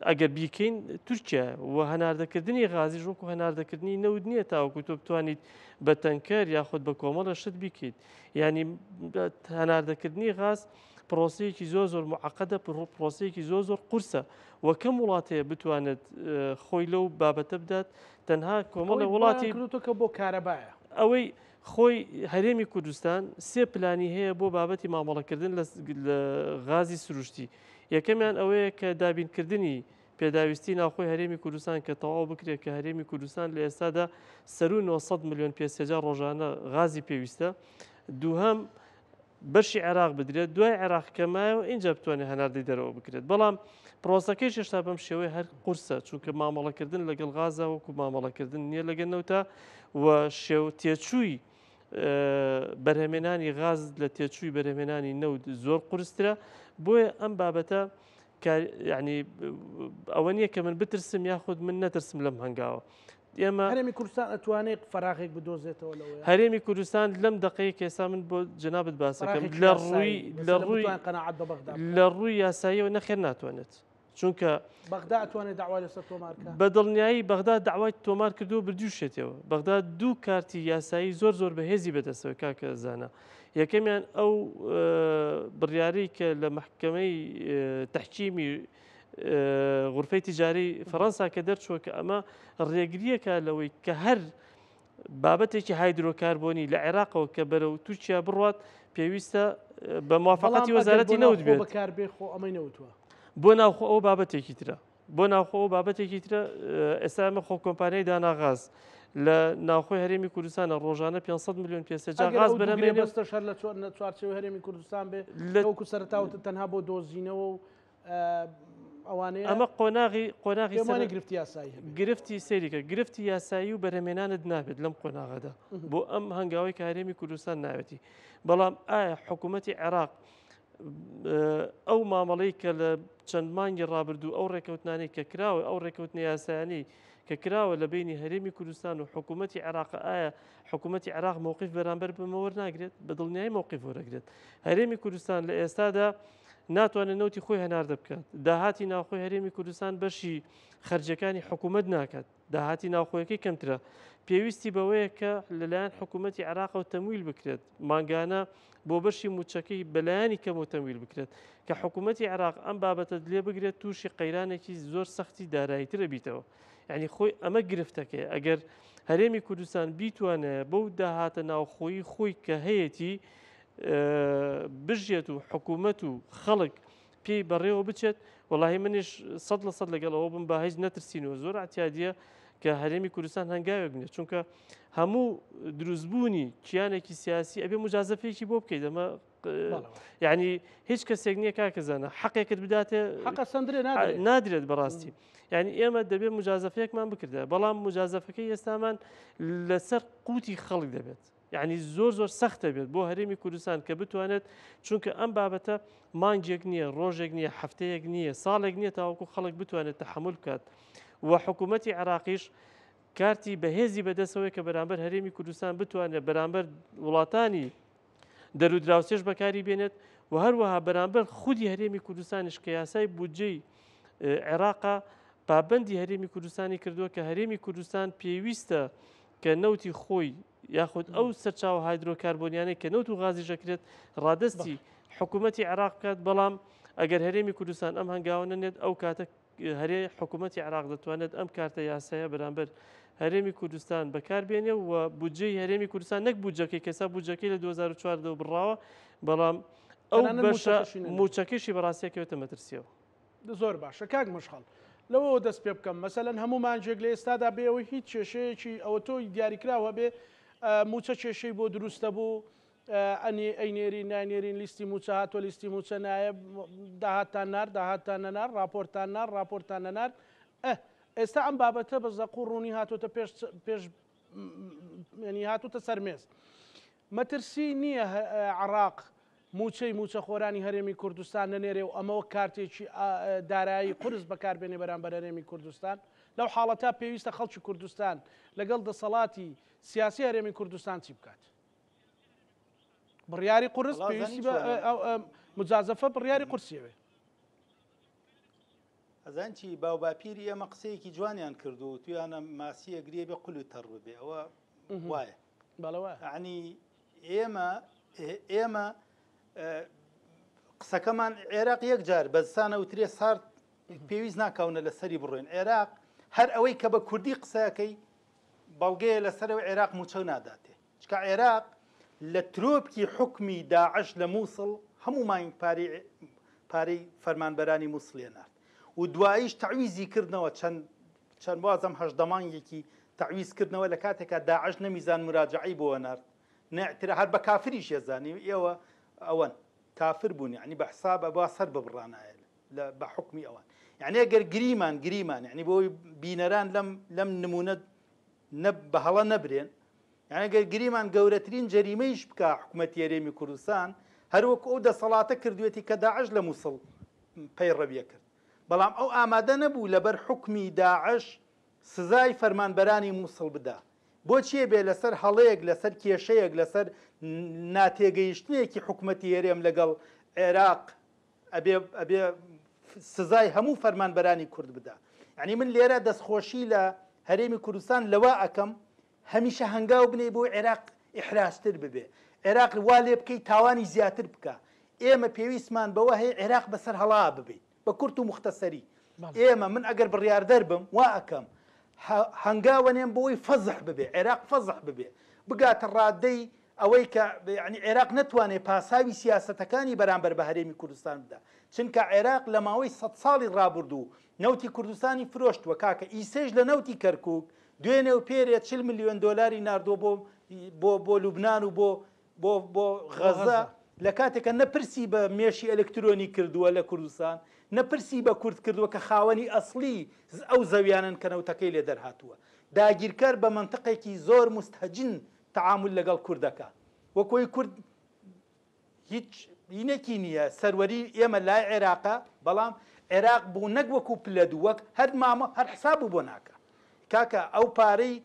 ئەگەر بیکەین تورکیا و هەناردەکردنی غازیش وەکو هەناردەکردنی نەوت نییە تاوەکو تۆ بتوانیت بە تەنکەر یاخود بە کۆمەڵە شت بیکەیت یعنی هەناردەکردنی غاز پرۆسەیەکی زۆر زۆر معقدە پرۆسەیەکی زۆر زۆر قورسە و کەم وڵاتەیە بتوانێت خۆی لەو بابەتە بدات تەنها کۆمەڵە وڵاتی کە بۆ کارەبایە ئەوەی خۆی هەرێمی کوردستان سێ پلانی هەیە بۆ بابەتی مامەڵەکردن لە غازی سروشتی یەکەمیان ئەوەیە کە دابینکردنی پێداویستی ناوخۆی هەرێمی کوردستان کە تەواو بکرێت کە هەرێمی کوردستان لە ئێستادا سەروو 900 ملیۆن پێ سێجا ڕۆژانە غازی پێویستە دووهەم بەشی عێراق بدرێت دوای عێراق کە مایەوە ئینجا بتوانێت هەناردەی دەرەوە بکرێت بەڵام پرۆسەکەی هێشتا بەم شێوەی هەر قورسە چونکە مامەڵەکردن لەگەڵ غازا وەکو مامەڵەکردن نییە لەگەل نەوتە و شێو تێچووی بەرهەمێنانی غاز لە تێچووی بەرهەمێنانی نەوت زۆر قورسترە بۆیە ئەم بابەتە ینی ئەوە نییە کە من بترسم یاخود من نەترسم لەم هەنگاوە ئێمە هەرێمی کوردستان ئەتوانێت فەراغێک بدۆزێتەوە لەوەیە هەرێمی کوردستان لەم دقەیە کە ئێستا من بۆ جەنابت باسەکەم لە ڕووی لە ڕووی قەناعەت بە بەغدا لە ڕووی یاساییەوە نەخێر ناتوانێت چونکە بەغدا ئەتوانێت داوا لەسەر تۆمار بکات بە دڵنیایی بەغدا داوای تۆمار کردو بردووشێتەوە بەغدا دوو کارتی یاسایی زۆر زۆر بەهێزی بەدەستەوە کاکە زانا یەکەمیان ئەو بڕیارەی کە لە مەحکەمەی تەحکیمی غورفەی تیجاری فەڕەنسا کە دەرچووە کە ئەمە ڕێگریەکە لەوەی کە هەر بابەتێکی هایدرۆکاربۆنی لە عێراقەوە کە بەرەو تورکیا بڕات پێویستە بە موافقەتی وەزارەتی نەوت بێت بەکاربێ خۆ ئەمەی نەوتوە بۆ ناوخۆ ئەو بابەتێکی ترە بۆ ناوخۆ ئەو بابەتێکی ترە ئێستا ئەمە خۆ کۆمپانیای داناغاز لە ناوخۆی هەرێمی کوردستانە ڕۆژانە 500 میلیۆن پێ سێجا غاز بەرهەمێنێ بەستەش هەر لە چوارچێوەی هەرێمی کوردستان بێ وەکو سەرەتاوتت تەنها بۆ دۆزینەوە و ئەوانەیە ئەمە قۆناغی قۆناغی پێمانە گرفتی یاسایی هەبێت. گرفتی سەیریکە گرفتی یاسایی و بەرهەمێنانت نابێت لەم قۆناغەدا بۆ ئەم هەنگاوی کە هەرێمی کوردستان ناوێتی بەڵام ئایا حکوومەتی عێراق ئەو مامەڵەی کە لە چەند مانگی ڕابردوو ئەو ڕێکەوتنانەی کە کراوە ئەو ڕێکەوتنە یاسایانەی کە کراوە لە بینی هەرێمی کوردستان و حکوومەتی عێراق ئایا حکوومەتی عێراق مەوقیف بەرامبەر بەمە وەرناگرێت بە دڵنیایی مەوقیف وەرەگرێت هەرێمی کوردستان لە ئێستادا ناتوانێت نەوتی خۆی هەناردە بکات داهاتی ناوخۆی هەرێمی کوردستان بەشی خەرجەکانی حکوومەت ناکات داهاتی ناوخۆیەکەی کەمترە پێویستی بەوەیە کە لەلایەن حکوومەتی عێراقەوە تەمویل بکرێت مانگانە بۆ بەشی موچەکەی بەلایەنی کەم و تەمویل بکرێت کە حکوومەتی عێراق ئەم بابەتە لێ بگرێت تووشی قەیرانێکی زۆر سەختی داراییترە بیتەوە یعنی خۆی ئەمە گرفتەکەی ئەگەر هەرێمی کوردستان بیتوانێت بەو داهاتە ناوخۆیی خۆی کە هەیەتی بژێت و حکوومەت و خەڵک پێی بەڕێوە بچێت وەڵاهی منیش 100% لەگەڵ ئەوە بم با هیچ نەترسین و زۆر اعتیادیە کە هەرێمی کوردستان هەنگاوێک بنێت چونکە هەموو دروستبوونی کیانێکی سیاسی ئەبێ مجازەفەیەکی بۆ بکەیت ئەمە یعنی هیچ کەسێک نییە کاکە زانە حەقێکت بداتێ حەقە سندرێ نادرێت بەڕاستی یعنی ئێمە دەبێت مجازەفەیەکمان بکردە بەڵام مجازەفەکەی ئێستامان لەسەر قوتی خەڵک دەبێت یعنی زۆر زۆر سەختە بێت بۆ هەرێمی کوردستان کە بتوانێت چونکە ئەم بابەتە مانگێک نییە ڕۆژێک نییە هەفتەیەک نییە ساڵێک نییە تاوەکو خەڵک بتوانێت تەحمل بکات و حکوومەتی عراقیش کارتی بەهێزی بەدەستەوەی کە بەرامبەر هەرێمی کوردستان بتوانێت بەرامبەر وڵاتانی دەرودراوسێش بەکاری بێنێت و هەروەها بەرامبەر خودی هەرێمی کوردستانیش کە یاسای بودجەی عێراقا پابندی هەرێمی کوردستانی کردووە کە هەرێمی کوردستان پێویستە کە نەوتی خۆی یاخود ئەو سەرچاوە هایدرۆکاربۆنیانەی کە نەوت و غازیش دەکرێت ڕادستی حکوومەتی عێراق بکات بەڵام ئەگەر هەرێمی کوردستان ئەم هەنگاوە نەنێت ئەو کاتە هەرێ حکوومەتی عێراق دەتوانێت ئەم کارتە یاسایە بەرامبەر هەرێمی کوردستان بەکاربێنێ و بودجەی هەرێمی کوردستان نەک بودجەکەی کەسا بودجەکەی لە 2014 بڕاوە بەڵام ئەو بەشە موچەکەشی بەڕاستیەکەوێتە مەترسیەوە. زۆر باشە کاک مەشخەڵ لەوەوە دەست پێ بکەم مەسەلەن هەموو مانگێک لە ئێستادا بێ ئەوەی هیچ کێشەیەکی ئەوە تۆی دیاریکراو هەبێ موچە کێشەی بۆ دروستە بوو ئەنی ئەینێرین ناینێرین لیستی موچە هاتووە لیستی موچە نایە داهاتتان نارد داهاتتان نەنارد ڕاپۆرتتان نارد ڕاپۆرتتان نەنارد ئە ئێستا ئەم بابەتە بە زەق و ڕوونی هاتووەتە پێش پێش ینی هاتووتە سەر مێز مەترسی نییە عراق موچەی موچەخۆرانی هەرێمی کوردستان نەنێرێ و ئەمە وەک کارتێکی دارایی قورس بەکاربێنێ بەرامبەر هەرێمی کوردستان لەو حاڵەتە پێویستە خەڵکی کوردستان لەگەڵ دەسەڵاتی سیاسی هەرێمی کوردستان چی بکات؟ بڕیاری قورس پێویستی بە مجازەفە بڕیاری قورسیەوێ. ئەزان چی باوباپیری ئێمە قسەیەکی جوانیان کردو و تویانە ماسیە گریە بێ قول و تەڕ ببێ ئەوە وایە عنی ئێمە ئێمە قسەکەمان عێراق یەک جار بەزسانە وترێ سارد پێویست ناکاونە لەسەری بڕۆین عێراق هەر ئەوەی کە بە کوردی قسەکەی بەڵگەیە لەسەرەوە عێراق موچە ناداتێ چکە عێراق لە ترۆپکی حوکمی داعش لە موسڵ هەموو مانگ پارەی پارەی فەرمانبەرانی موسڵی نارد و دواییش تەعویزی کردنەوە چەند چەند وازم 18 مانگێکی تەعویز کردنەوە لە کاتێکا داعش نەمیزان مراجعەی بۆ نارد نە هەر بە کافریش یەزانی ئێوە ئەوەن کافر بوون یعنی بە حساب با سەر ببڕانایە لە بە حکمی ئەوان یعنی ئەگەر گریمان گریمان یعنی بۆی بینەران لەم لەم نمونە نە بە هەڵە نەبرێن یانی گەر گریمان گەورەترین جەریمەیش بکا حکومەتی هەرێمی کوردستان هەر وەکو ئەو دەسەڵاتە کردوێتی کە داعش لە موسڵ پەیڕەویە کرد بەڵام ئەو ئامادە نەبوو لەبەر حوکمی داعش سزای فەرمانبەرانی موسڵ بدا بۆچیە بێ لەسەر هەڵەیەک لەسەر کێشەیەک لەسەر ناتێگەیشتنێکی حکومەتی هەرێم لەگەڵ عێراق ئەبێ ئەبێ سزای هەموو فەرمانبەرانی کورد بدا یعنی من لێرە دەستخۆشی لە هەرێمی کوردستان لەوە ئەکەم هەمیشە هەنگاو بنێی بۆ عێراق ئیحراجتر ببێ عێراق وا لێ بکەی تاوانی زیاتر بکە ئێمە پێویستمان بەوە هەیە عێراق بەسەر هەڵا ببین بە کورت و مختصری ئێمە من ئەگەر بڕیاردەر بم وا ئەکەم هەنگاوەنێم بۆی فەزح ببێ عێراق فەزح ببێ بگاتە ڕادەی ئەوەی کە یعنی عێراق نەتوانێت پاساوی سیاسەتەکانی بەرامبەر بە هەرێمی کوردستان بدا چونکە عێراق لە ماوەی سە ساڵی ڕابردوو نەوتی کوردستانی فرۆشتووە کاکە ئیسەیش لە نەوتی کەرکک دوێنێ و پێرێ 40 ملیۆن دۆلاری ناردووە بۆ بۆ بۆ لوبناان و بۆ بۆ بۆ غەزە لە کاتێکە نە پرسی بە مێشی ئەلکترۆنی کردووە لە کوردستان نە پرسی بە کورد کردووە کە خاوەنی ئەسڵی ئەو زەویانن کە نەوتەکەی لێ دەرهاتووە داگیرکەر بە مەنتقێکی زۆر مستهجن تعامل لەگەڵ کوردەکە وەکۆی کورد هیچ هینێکی نییە سەروەری ئێمە لای عێراقە بەڵام عێراق بوو نەک وەکو پلە دوو وەک هەر مامە هەر حساب بۆ ناکە کاکە ئەو پارەی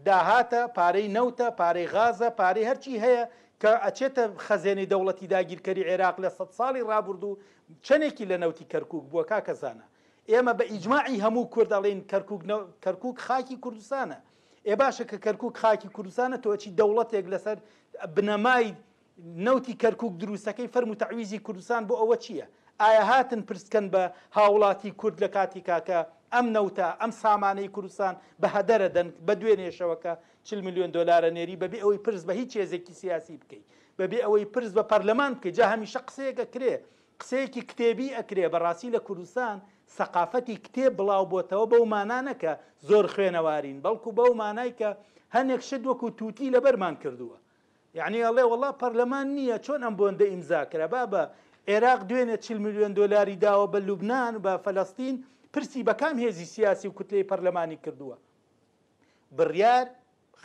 داهاتە پارەی نەوتە پارەی غازە پارەی هەرچی هەیە کە ئەچێتە خەزێنەی دەوڵەتی داگیرکەری عێراق لە سە ساڵی ڕابردوو چەندێکی لە نەوتی کەرکک بووە کاکە زانە ئێمە بە ئیجماعی هەموو کورد ئەڵێن کەرکک کەرکک خاکی کوردستانە ئێ باشە کە کەرکوک خاکی کوردستانە تۆ ئەچی دەوڵەتێک لەسەر بنەمای نەوتی کەرکوک دروستەکەی فەرمو تەعویزی کوردستان بۆ ئەوە چییە؟ ئایا هاتن پرسکەن بە هاوڵاتی کورد لە کاتی کاکە ئەم نەوتە ئەم سامانەی کوردستان بە هەدەرە دەن بە دوێنێشەوە کە 40 ملیۆن دۆلارە نێری بەبێ ئەوەی پرس بە هیچ هێزێکی سیاسی بکەی بەبێ ئەوەی پرس بە پەرلەمان بکەی جا هەمیشە قسەیەکە کرێ قسەیەکی کتێبی ئەکرێ، بەڕاستی لە کوردستان سەقافەتی کتێب بڵاو بۆتەوە بەو مانا نە کە زۆر خوێنەوارین، بەڵکو بەو مانای کە هەنێک شت وەکو توتی لەبەرمان کردووە. یەعنی ئەڵێ وەڵا پەرلەمان نییە چۆن ئەم بۆندە ئیمزا کرا بابە عێراق دوێنێ 40 ملیۆن دۆلاری داوە بە لوبنان بە فەلەستین پرسی بە کام هێزی سیاسی و کوتلەی پەرلەمانی کردووە بڕیار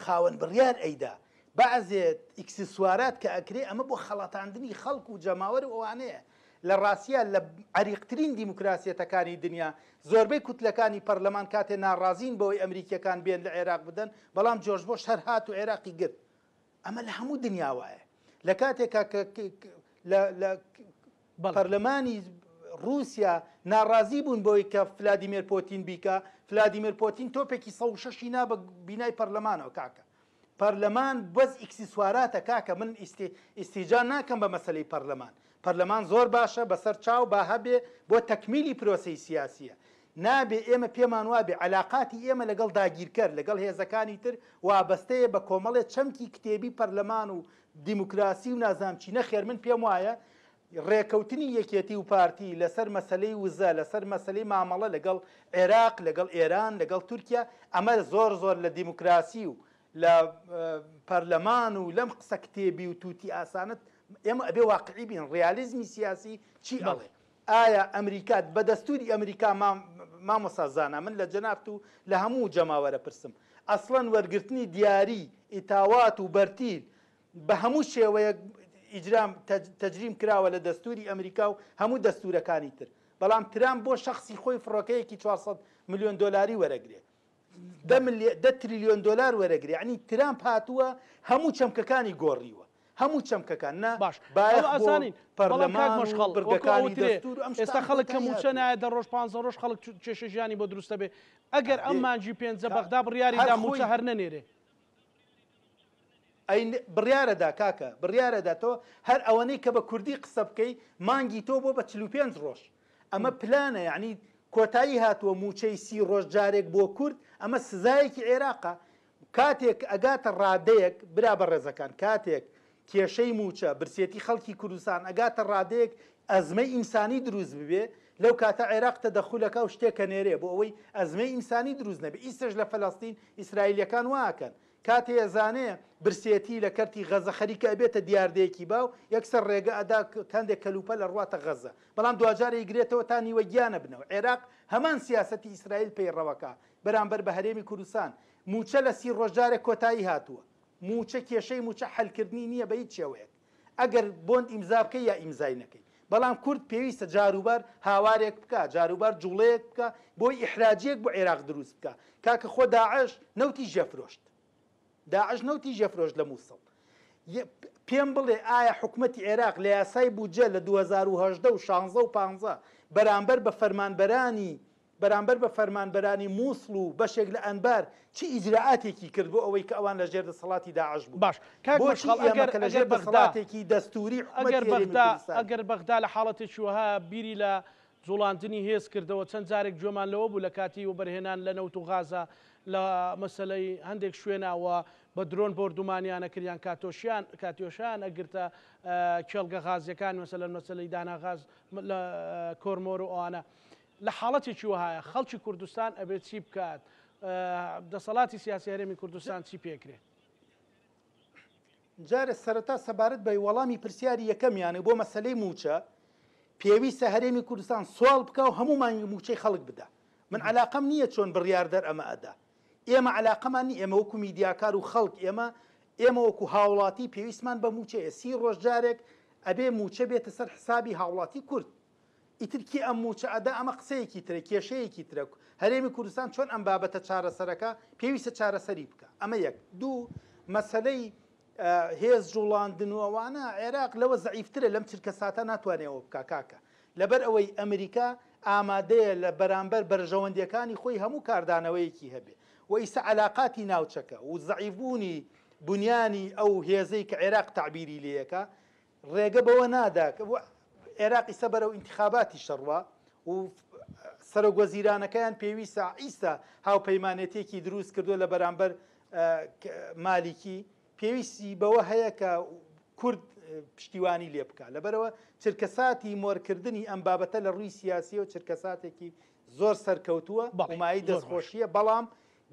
خاوەن بڕیار ئەیدا بەعزێ ئیکسسوارات کە ئەکرێ ئەمە بۆ خەڵەتاندنی خەڵک و جەماوەر و ئەوانەیە لە ڕاستیا لە عەریقترین دیموکراسیەتەکانی دنیا زۆربەی کوتلەکانی پەرلەمان کاتێ ناڕازین بەوەی ئەمریکیەکان بێن لە عێراق بدەن بەڵام جۆرج بۆش هەر هات و عێراقی گرت ئەمە لە هەموو دنیا وایە لە کاتێکا کە لە پەرلەمانی رووسیا ناڕازی بوون بۆی کە فلادیمێر پۆتین بیکا فلادیمێر پۆتین تۆپێکی 16 نا بە بینای پەرلەمانەوە کاکە پەرلەمان بەس ئیکسیسواراتە کاکە من ئیستیجان ناکەم بە مەسەلەی پەرلەمان پەرلەمان زۆر باشە بەسەر چاو با هەبێ بۆ تەکمیلی پرۆسەی سیاسیە نابێ ئێمە پێمان وابێ عەلاقاتی ئێمە لەگەڵ داگیرکەر لەگەڵ هێزەکانی تر وابەستەیە بە کۆمەڵێ چەمکی کتێبی پەرلەمان و دیموکراسی و نازانم چی نەخێر من پێم وایە ڕێکەوتنی یەکێتی و پارتی لەسەر مەسەلەی وزە لەسەر مەسەلەی مامەڵە لەگەڵ عێراق لەگەڵ ئێران لەگەڵ تورکیا ئەمە زۆر زۆر لە دیموکراسی و لە پەرلەمان و لەم قسە کتێبی و توتی ئاسانت ئێمە ئەبێ واقعی بین ڕیالیزمی سیاسی چی ئەڵێ ئایا ئەمریکا بە دەستوری ئەمریکا مامۆستا زانا من لە جەنابت و لە هەموو جەماوەرە پرسم ئەسڵەن وەرگرتنی دیاری ئیتاوات و بەرتیل بە هەموو شێوەیەک ئیجرام تەجریم کراوە لە دەستوری ئەمریکا و هەموو دەستورەکانی تر بەڵام ترامپ بۆ شەخسی خۆی فڕۆکەیەکی 400 ملیۆن دۆلاری وەرەگرێ دە تریلیۆن دۆلار وەرەگرێ یعنی ترامپ هاتووە هەموو چەمکەکانی گۆڕیوە هەموو چەمکەکان نە باش بایەخ ئەوە بۆ ئەزانین بەڵام کاک پەرلەمان و مەشخەڵ وەکو بڕگەکانی ئەوترێ دەستور و ئەم ئێستا شتانە خەڵک کە کۆتایی مووچە هاتووە. نایە دە ڕۆژ پانزە ڕۆژ خەڵک کێشە ژیانی بۆ دروستە بێ ئەگەر ئەم ئەبێ مانگی پێنجە کا بەغدا بڕیاری هەر دا مووچە خۆی هەر نەنێرێ. ئەی بڕیارە دا کاکە بڕیارە دا تۆ هەر ئەوەنەی کە بە کوردی قسە بکەی مانگی تۆ بۆ بە 45 ڕۆژ ئەمە پلانە یعنی کۆتایی هاتووە مووچەی سی ڕۆژ جارێک بۆ کورد ئەمە سزایەکی عێراقە کاتێک ئەگاتە ڕادەیەک برا بەڕێزەکان کاتێک کێشەی مووچە، برسێتی خەڵکی کوردستان ئەگاتە ڕادەیەک ئەزمەی ئینسانی دروست ببێ، لەو کاتە عێراق تەدەخول ئەکا و شتێک ئەنێرێ بۆ ئەوەی ئەزمەی ئینسانی دروست نەبێ، ئیستەش لە فەلەستین ئیسرائیلیەکان وا ئەکەن کاتێ ئەزانێ برسێتی لە کەرتی غەزە خەریکە ئەبێتە دیاردەیەکی باو یەکسەر ڕێگە ئەدا هەندێک کەلوپەل ئەڕواتە غەزە بەڵام دواجار ئەیگرێتەوە تا نیوە گیان ئەبنەوە عێراق هەمان سیاسەتی ئیسرائیل پەیڕەوەکا بەرامبەر بە هەرێمی کوردستان مووچە لە سی ڕۆژ جارێک کۆتایی هاتووە. مووچە کێشەی مووچە حەلکردنی نییە بە هیچ شێوەیەک ئەگەر بۆند ئیمزا بکەی یا ئیمزای نەکەی بەڵام کورد پێویستە جاروبار هاوارێک بکا جاروبار جوڵەیەک بکا بۆی ئیحراجیەک بۆ عێراق دروست بکا کاکە خۆ داعش نەوتی ژێفرۆشت داعش نەوتی ژێفرۆشت لە مووسڵ پێم بڵێ ئایا حکومەتی عێراق لە یاسای بودجە لە 2018 و 16 و 15 بەرامبەر بە فەرمانبەرانی بەرامبەر بە فەرمانبەرانی موسڵ و بەشێک لە ئەنبار چ ئیجرائاتێکی کرد بۆ ئەوەی کە ئەوان لە ژێر دەسەڵاتی داعش بوون؟ باش کاک بۆچی مەشخەڵ ئێمە ئەگەر کە لە ئەگەر ژێر بەغدا دەسەڵاتێکی دەستووری حکومەتی ئەگەر هەرێمی بەغدا کوردستانین؟ ئەگەر بەغدا لە حاڵەتێکی وەها بیری لە جوڵاندنی هێز کردەوە چەند جارێک گوێمان لەوە بوو لە کاتی وەبەرهێنان لە نەوت و غازا لە مەسەلەی هەندێک شوێنا و بە درۆن بۆردومانیان ئەکرد یان کاتۆشیان کاتیۆشایان ئەگرتە کێڵگە غازیەکان مەسەلەن مەسەلەی دانا غاز لە کۆرمۆر و ئەوانە لە حاڵەتێکی وەهایە خەڵکی کوردستان ئەبێ چی بکات؟ دەسەڵاتی سیاسی هەرێمی کوردستان چی پێکرێ؟ جارێ سەرەتا سەبارەت بە وەڵامی پرسیاری یەکەمیان و بۆ مەسەلەی مووچە پێویستە هەرێمی کوردستان سواڵ بکا و هەموو مانگی مووچەی خەڵک بدا من علاقەم نییە چۆن بڕیاردەر ئەمە ئەدا ئێمە علاقەمان نی ئێمە وەکو میدیاکار و خەڵک ئێمە ئێمە وەکو هاوڵاتی پێویستمان بە مووچەیە سی ڕۆژ جارێک ئەبێ مووچە بێتە سەر حسابی هاوڵاتی کورد ئیتر کێ ئەم مووچە ئەدا ئەمە قسەیەکی ترە، کێشەیەکی ترە، هەرێمی کوردستان چۆن ئەم بابەتە چارەسەرەکا پێویستە چارەسەری بکا، ئەمە یەک. دوو، مەسەلەی هێز جوڵاندن و ئەوانە، عێراق لەوە زەعیفترە لەم چرکەساتە ناتوانێ ئەوە بکا کاکە، لەبەر ئەوەی ئەمریکا ئامادەیە لە بەرامبەر بەرژەوەندیەکانی خۆی هەموو کاردانەوەیەکی هەبێ و ئیسە عەلاقاتی ناوچەکە و زەعیفبوونی بنیانی ئەو هێزەی کە عێراق تەعبیری لێیەکا ڕێگە بەوە نادا کە عێراق ئیستا بەرەو ئینتخاباتیش دەڕوا و سەرۆک وەزیرانەکەیان پێویستە ئیستا هاوپەیمانێتێکی دروست کردووە لە بەرامبەر مالیکی پێویستی بەوە هەیە کە کورد پشتیوانی لێ بکە لەبەرەوە چرکەساتی مۆرکردنی ئەم بابەتە لە ڕووی سیاسیەوە چرکەساتێکی زۆر سەرکەوتووە ومایی دەستخۆشیە بەڵام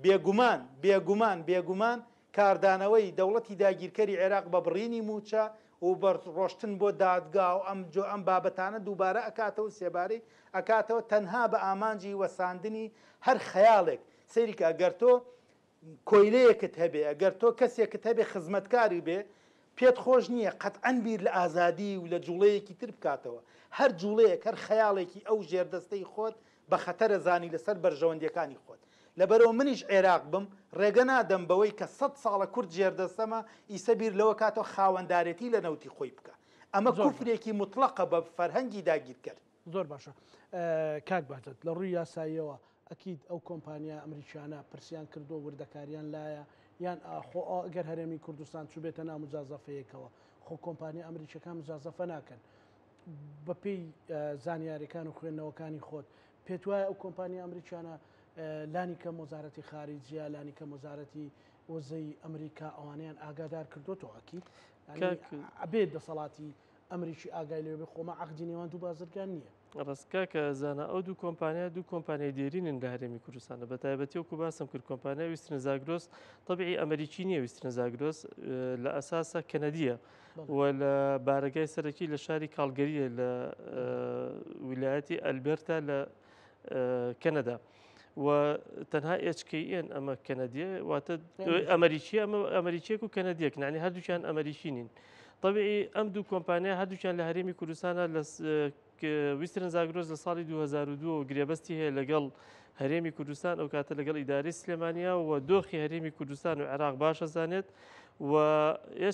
بێگومان بێگومان بێگومان. کاردانەوەی دەوڵەتی داگیرکەری عێراق بە بڕینی مووچە و بە ڕۆشتن بۆ دادگا و ئەم جۆ ئەم بابەتانە دووبارە ئەکاتەوە و سێبارەی ئەکاتەوە تەنها بە ئامانجی وەساندنی هەر خەیاڵێک. سەیری کە ئەگەر تۆ کۆیلەیەکت هەبێ، ئەگەر تۆ کەسێکت هەبێ خزمەتکاری بێ، پێت خۆش نییە قەتعەن بیر لە ئازادی و لە جوڵەیەکی تر بکاتەوە. هەر جوڵەیەک، هەر خەیاڵێکی ئەو ژێردەستەی خۆت بە خەتەرە زانی لەسەر بەرژەوەندیەکانی خۆت. لەبەرئەوە منیش عێراق بم ڕێگە نادەم بەوەی کە سەد ساڵە کورد ژێردەستەمە ئیسە بیر لەوە کاتەوە خاوەندارێتی لە نەوتی خۆی بکا. ئەمە کوفرێکی موتڵەقە بە فەرهەنگی داگیرکەر. زۆر باشە کاک بەهجەت لە ڕووی یاساییەوە ئەکید ئەو کۆمپانیا ئەمریکیانە پرسیان کردووە وردەکاریان لایە یان خۆ ئەگەر هەرێمی کوردستان چوبێتە ناو مجازەفەیەکەوە خۆ کۆمپانیا ئەمریکیەکان مجازەفە ناکەن بەپێی زانیاریەکان و خوێندنەوەکانی خۆت پێت وایە ئەو کۆمپانیا ئەمریکیانە لانی کەم وەزارەتی خارجیە لانی کەم وەزارەتی وزەی ئەمریکا ئەوانەیان ئاگادار کردوتەوە ئەکید ئەبێت دەسەڵاتی ئەمریکی ئاگای لێ بێ خۆمە عەقدی نێوان دوو بازرگان نییە. ڕاست کاکە زانا ئەو دوو کۆمپانیا دوو کۆمپانیای دێرینن لە هەرێمی کوردستانە بە تایبەتی وەکو باسم کرد کۆمپانیای ویسترن زاگرۆس تەبیعی ئەمریکی نییە ویسترن زاگرۆس لە ئەساسە کەنەدیە و لە بارەگای سەرەکی لە شاری کاڵگەریە لە ویلایەتی ئەلبێرتا لە کەنەدا. و تەنها HKN ئەمە کەنەدیە واتە ئەمریکی ئەمە ئەمریکیەک و کەنەدیەک نانی هەردووکیان ئەمریکی نین. طبیعی ئەم دوو کۆمپانیا هەردووکیان لە هەرێمی کوردستانە لە ویسترن زاگرۆس لە ساڵی 2002 گرێبەستی هەیە لەگەڵ هەرێمی کوردستان ئەو کاتە لەگەڵ ئیدارەی سلێمانیا و دۆخی هەرێمی کوردستان و عێراق باشە زانێت و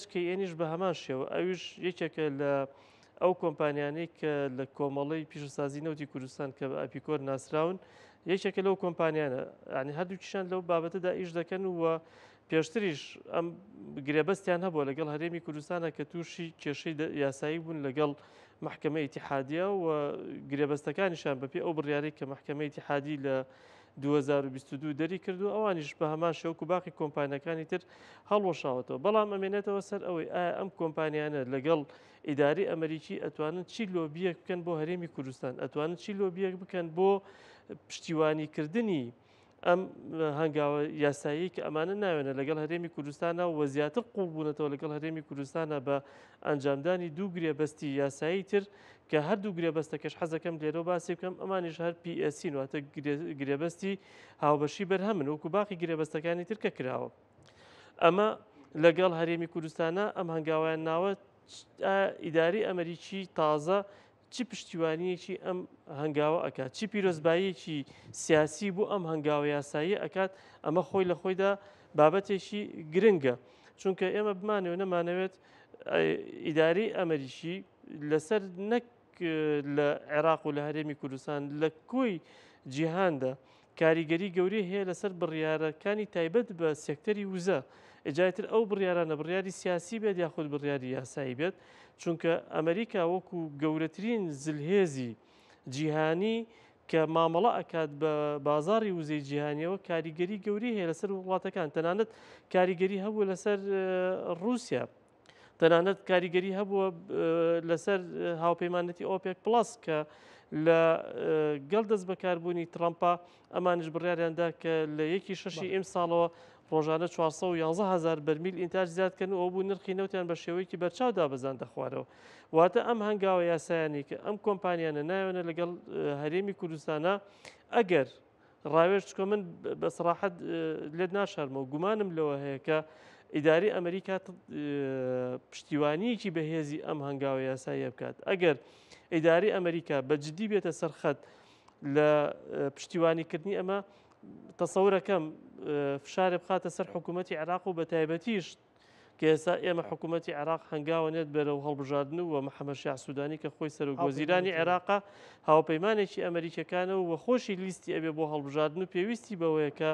HKN یش بە هەمان شێوە ئەویش یەکێکە لە ئەو کۆمپانیانەی کە لە کۆمەڵەی پیشەسازی نەوتی کوردستان کە بە ئەپیکۆر ناسراون یەکێکە لەو کۆمپانیانە ینی هەردووکیشان لەو بابەتەدا ئیش دەکەن و پێشتریش ئەم گرێبەستیان هەبووە لەگەڵ هەرێمی کوردستانە کە تووشی کێشەی یاسایی بوون لەگەڵ محکمە ئیتیحادیە و گرێبەستەکانیشان بەپێی ئەو بڕیارەی کە محکمە ئیتیحادی لە 2022 دەری کردو ئەوانیش بە هەمان شێوەکو باقی کۆمپانیەکانی تر هەڵوەشاوەتەوە بەڵام ئەمێنێتەوە سەر ئەوەی ئایا ئەم کۆمپانیانە لەگەڵ ئیداری ئەمریکی ئەتوانن چی لۆبیەک بکەن بۆ هەرێمی کوردستان ئەتوانن چی لۆبیەک بکەن بۆ پشتیوانیکردنی ئەم هەنگاوە یاسایی کە ئەمانە ناوێنە لەگەڵ هەرێمی کوردستانە و زیاتر قوڵ بوونەتەوە لەگەڵ هەرێمی کوردستانە بە ئەنجامدانی دوو گرێبەستی یاسایی تر کە هەردوو گرێبەستەکەش حەزەکەم لێرەوە باسی بکەم ئەمانیش هەر PSC واتە گرێبەستی هاوبەشی بەرهەمن وەکو باقی گرێبەستەکانی تر کە کراوە. ئەمە لەگەڵ هەرێمی کوردستانە ئەم هەنگاویان ناوە ئیداری ئەمریکی تازە چی پشتیوانیەکی ئەم هەنگاوە ئەکات چی پیرۆزباییەکی سیاسی بۆ ئەم هەنگاوە یاسایی ئەکات ئەمە خۆی لە خۆیدا بابەتێکی گرنگە چونکە ئێمە بمانەوە نەمانەوێت ئیداری ئەمریکی لەسەر نەک لە عێراق و لە هەرێمی کوردستان لە کۆی جیهاندا کاریگەری گەورەی هەیە لەسەر بڕیارەکانی تایبەت بە سێکتەری وزە، ئیجا ئیتر ئەو بڕیارانە بڕیاری سیاسی بێت یاخود بڕیاری یاسایی بێت، چونکە ئەمریکا وەکو گەورەترین زلهێزی جیهانی کە مامەڵە ئەکات بە بازاڕی وزەی جیهانیەوە کاریگەری گەورەی هەیە لەسەر وڵاتەکان، تەنانەت کاریگەری هەبوو لەسەر ڕووسیا. تەنانەت کاریگەری هەبووە لەسەر هاوپەیمانەتی ئۆپێک پڵەس کە لە گەڵ دەست بەکاربوونی ترەمپا ئەمانش بڕیاریاندا کە لە یەکی شەشی ئەم ساڵەوە ڕۆژانە 411 هزار بەرمیل ئینتاج زیاد کەن و ئەو بوو نرخی نەوتیان بە شێوەیەکی بەرچاو دابەزاندە خوارەوە واتە ئەم هەنگاوە یاسایانی کە ئەم کۆمپانیانە نایەنە لەگەڵ هەرێمی کوردستانە ئەگەر ڕاوێژ چکۆ من بە سەراحەت لێت ناشارمەوە گومانم لەوە هەیە کە ئیداری ئەمریکا پشتیوانیەکی بەهێزی ئەم هەنگاوە یاساییە بکات ئەگەر ئیداری ئەمریکا بە جدی بێتە سەرخەت لە پشتیوانیکردنی ئەمە تەسەورەکەم فشارێ بخاتە سەر حکوومەتی عێراق و بە تایبەتیش کە ئێستا ئێمە حکوومەتی عێراق هەنگاوە نێت بەرەو هەڵبژاردن و محەممەد شیاع سوودانی کە خۆی سەرۆک وەزیرانی عێراقە هاوپەیمانێکی ئەمریکیەکانە و خۆشی لیستی ئەبێ بۆ هەڵبژاردن و پێویستی بەوەیە کە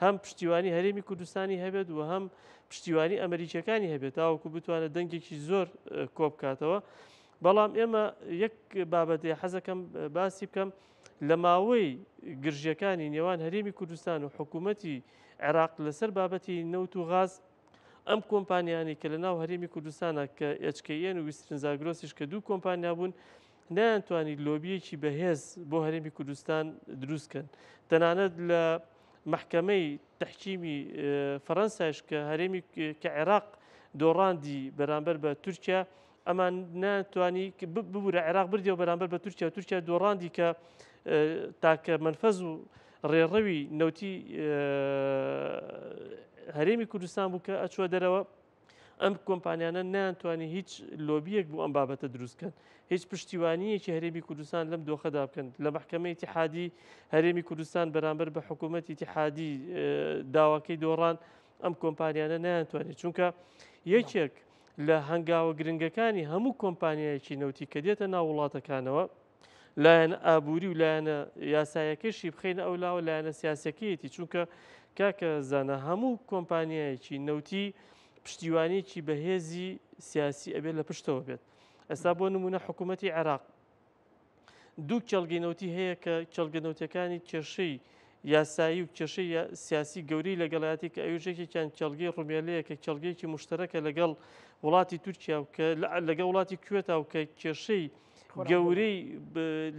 هەم پشتیوانی هەرێمی کوردستانی هەبێت و هەم پشتیوانی ئەمریکیەکانی هەبێت تاوەکو بتوانێت دەنگێکی زۆر کۆبکاتەوە بەڵام ئێمە یەک بابەتێ حەزەکەم باسی بکەم لە ماوەی گرژیەکانی نێوان هەرێمی کوردستان و حکوومەتی عێراق لەسەر بابەتی نەوت و غاز، ئەم کۆمپانیانەی کە لەناو هەرێمی کوردستانە کە HKN و ویسترن زاگرۆسیش کە دوو کۆمپانیا بوون نەیانتوانی لۆبیەکی بەهێز بۆ هەرێمی کوردستان دروست کەن تەنانەت لە مەحکەمەی تەحکیمی فەرەنسایش کە هەرێمی کە عێراق دۆڕاندی بەرامبەر بە تورکیا ئەمان ناتوانی ببورە عێراق بردیەوە بەرامبەر بە تورکیا تورکیا دۆڕاندی کە تاکە منفەز و ڕێڕەوی نەوتی هەرێمی کوردستان بوو کە ئەچوە دەرەوە ئەم کۆمپانیانە نەیانتوانی هیچ لۆبیەک بۆ ئەم بابەتە دروست بکەن هیچ پشتیوانیەکی هەرێمی کوردستان لەم دۆخەدا بکەن لە مەحکەمەی ئیتیحادی هەرێمی کوردستان بەرامبەر بە حکوومەتی ئیتیحادی داواکەی دۆڕان ئەم کۆمپانیانە نەیانتوانی چونکە یەکێک لە هەنگاوە گرنگەکانی هەموو کۆمپانیایەکی نەوتی کە دێتە ناو وڵاتەکانەوە لایەنە ئابووری و لایەنە یاسایەکەشی بخەینە ئەو لاوە لایەنە سیاسەکەیەتی چونکە کاکە زانا هەموو کۆمپانیایەکی نەوتی پشتیوانیەکی بەهێزی سیاسی ئەبێت لە پشتەوە بێت ئێستا بۆ نمونە حکوومەتی عێراق دوو کێڵگەی نەوتی هەیە کە کێڵگە نەوتەکانی کێشەی یاسایی و کێشەی سیاسی گەورەی لەگەڵیاتی کە ئەویش یەکێکیان کێڵگەی ڕومێلەیە کە کێڵگەیەکی مشتەرەکە لەگەڵ وڵاتی تورکیا و کە لەگەڵ وڵاتی کوێتا و کە کێشەی گەورەی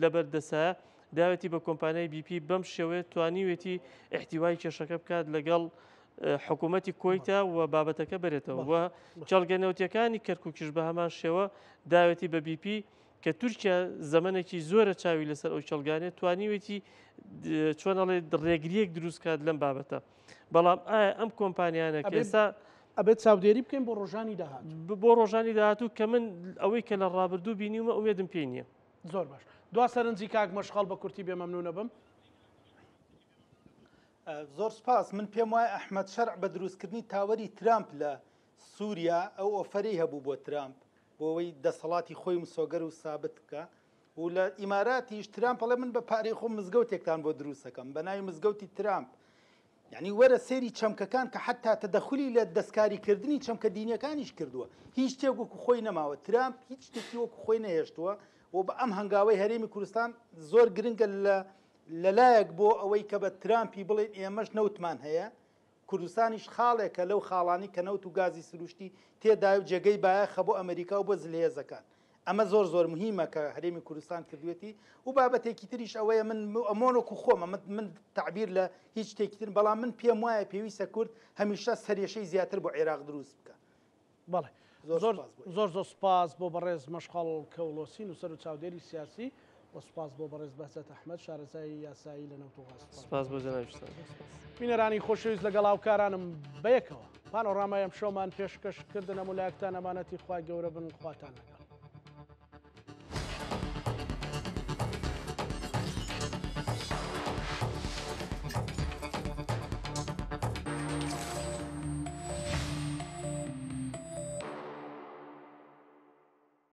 لەبەردەسایە داوێتی بە کۆمپانیای BP بەم شێوەیە توانیوێتی ئیحتیوای کێشەکە بکات لەگەڵ حکوومەتی کۆیتا و بابەتەکە بەرێتەوە و کێڵگە نەوتیەکانی کەرکووکیش بە هەمان شێوە داوێتی بە BP کە تورکیا زەمەنێکی زۆرە چاوی لەسەر ئەو کێڵگانێ توانیوێتی چۆن ئەڵێ ڕێگریەک دروست کات لەم بابەتە بەڵام ئایا ئەم کۆمپانیانە کە ئێستا ئەبێت چاودێری بکەین بۆ ڕۆژانی داهاتوو. بۆ ڕۆژانی داهاتوو کە من ئەوەی کە لە ڕابردوو بینیومە ئومێدم پێی نییە. زۆر باش. دوا سەرنجی کاک مەشخەڵ بە کورتی بێ مەمنوونە بم. زۆر سوپاس. من پێم وایە ئەحمەد شەرع بە دروستکردنی تاوەری ترامپ لە سووریا ئەو ئۆفەرەی هەبوو بۆ ترامپ بۆ ئەوەی دەسەڵاتی خۆی مسۆگەر و سابت بکا و لە ئیماراتیش ترامپ ئەڵێ من بە پارەی خۆم مزگەوتێکتان بۆ دروستەکەم بە ناوی مزگەوتی ترامپ یعنی وەرە سەیری چەمکەکان کە حتا تەدەخلی لە دەستکاریکردنی چەمکە دینیەکانیش کردووە هیچ شتێک وەکو خۆی نەماوە ترامپ هیچ شتێکی وەکو خۆی نەهێشتووە و بە ئەم هەنگاوەی هەرێمی کوردستان زۆر گرنگە لە لەلایەک بۆ ئەوەی کە بە ترامپی بڵێن ئێمەش نەوتمان هەیە کوردستانیش خاڵێکە لەو خاڵانی کە نەوت و گازی سروشتی تێدایە و جێگەی بایەخە بۆ ئەمریکا و بۆ زلهێزەکان. ئەمە زۆر زۆر مهیمە کە هەرێمی کوردستان کردوێتی و بابەتێکی تریش ئەوەیە من ئەمۆن وەکو خۆم ئەمە من تەعبیر لە هیچ شتێکی تر بەڵام من پێم وایە پێویستە کورد هەمیشە سەرێشەی زیاتر بۆ عێراق دروست بکا. بەڵێ زۆر زۆر زۆر سوپاس بۆ بەڕێز مەشخەڵ کەوڵۆسی نووسەر و چاودێری سیاسی و سوپاس بۆ بەڕێز بەهجەت ئەحمەد شارەزای یاسایی لە نەوت و غاز. سوپاس بۆ جەنابیشتان. بینەرانی خۆشەویست لەگەڵ هاوکارانم بەیەکەوە پانۆڕامای ئەمشەومان پێشکەش کردن هەموو لایەکتان ئەمانەتی خوای گەورە بن خواتان لەگەڵ.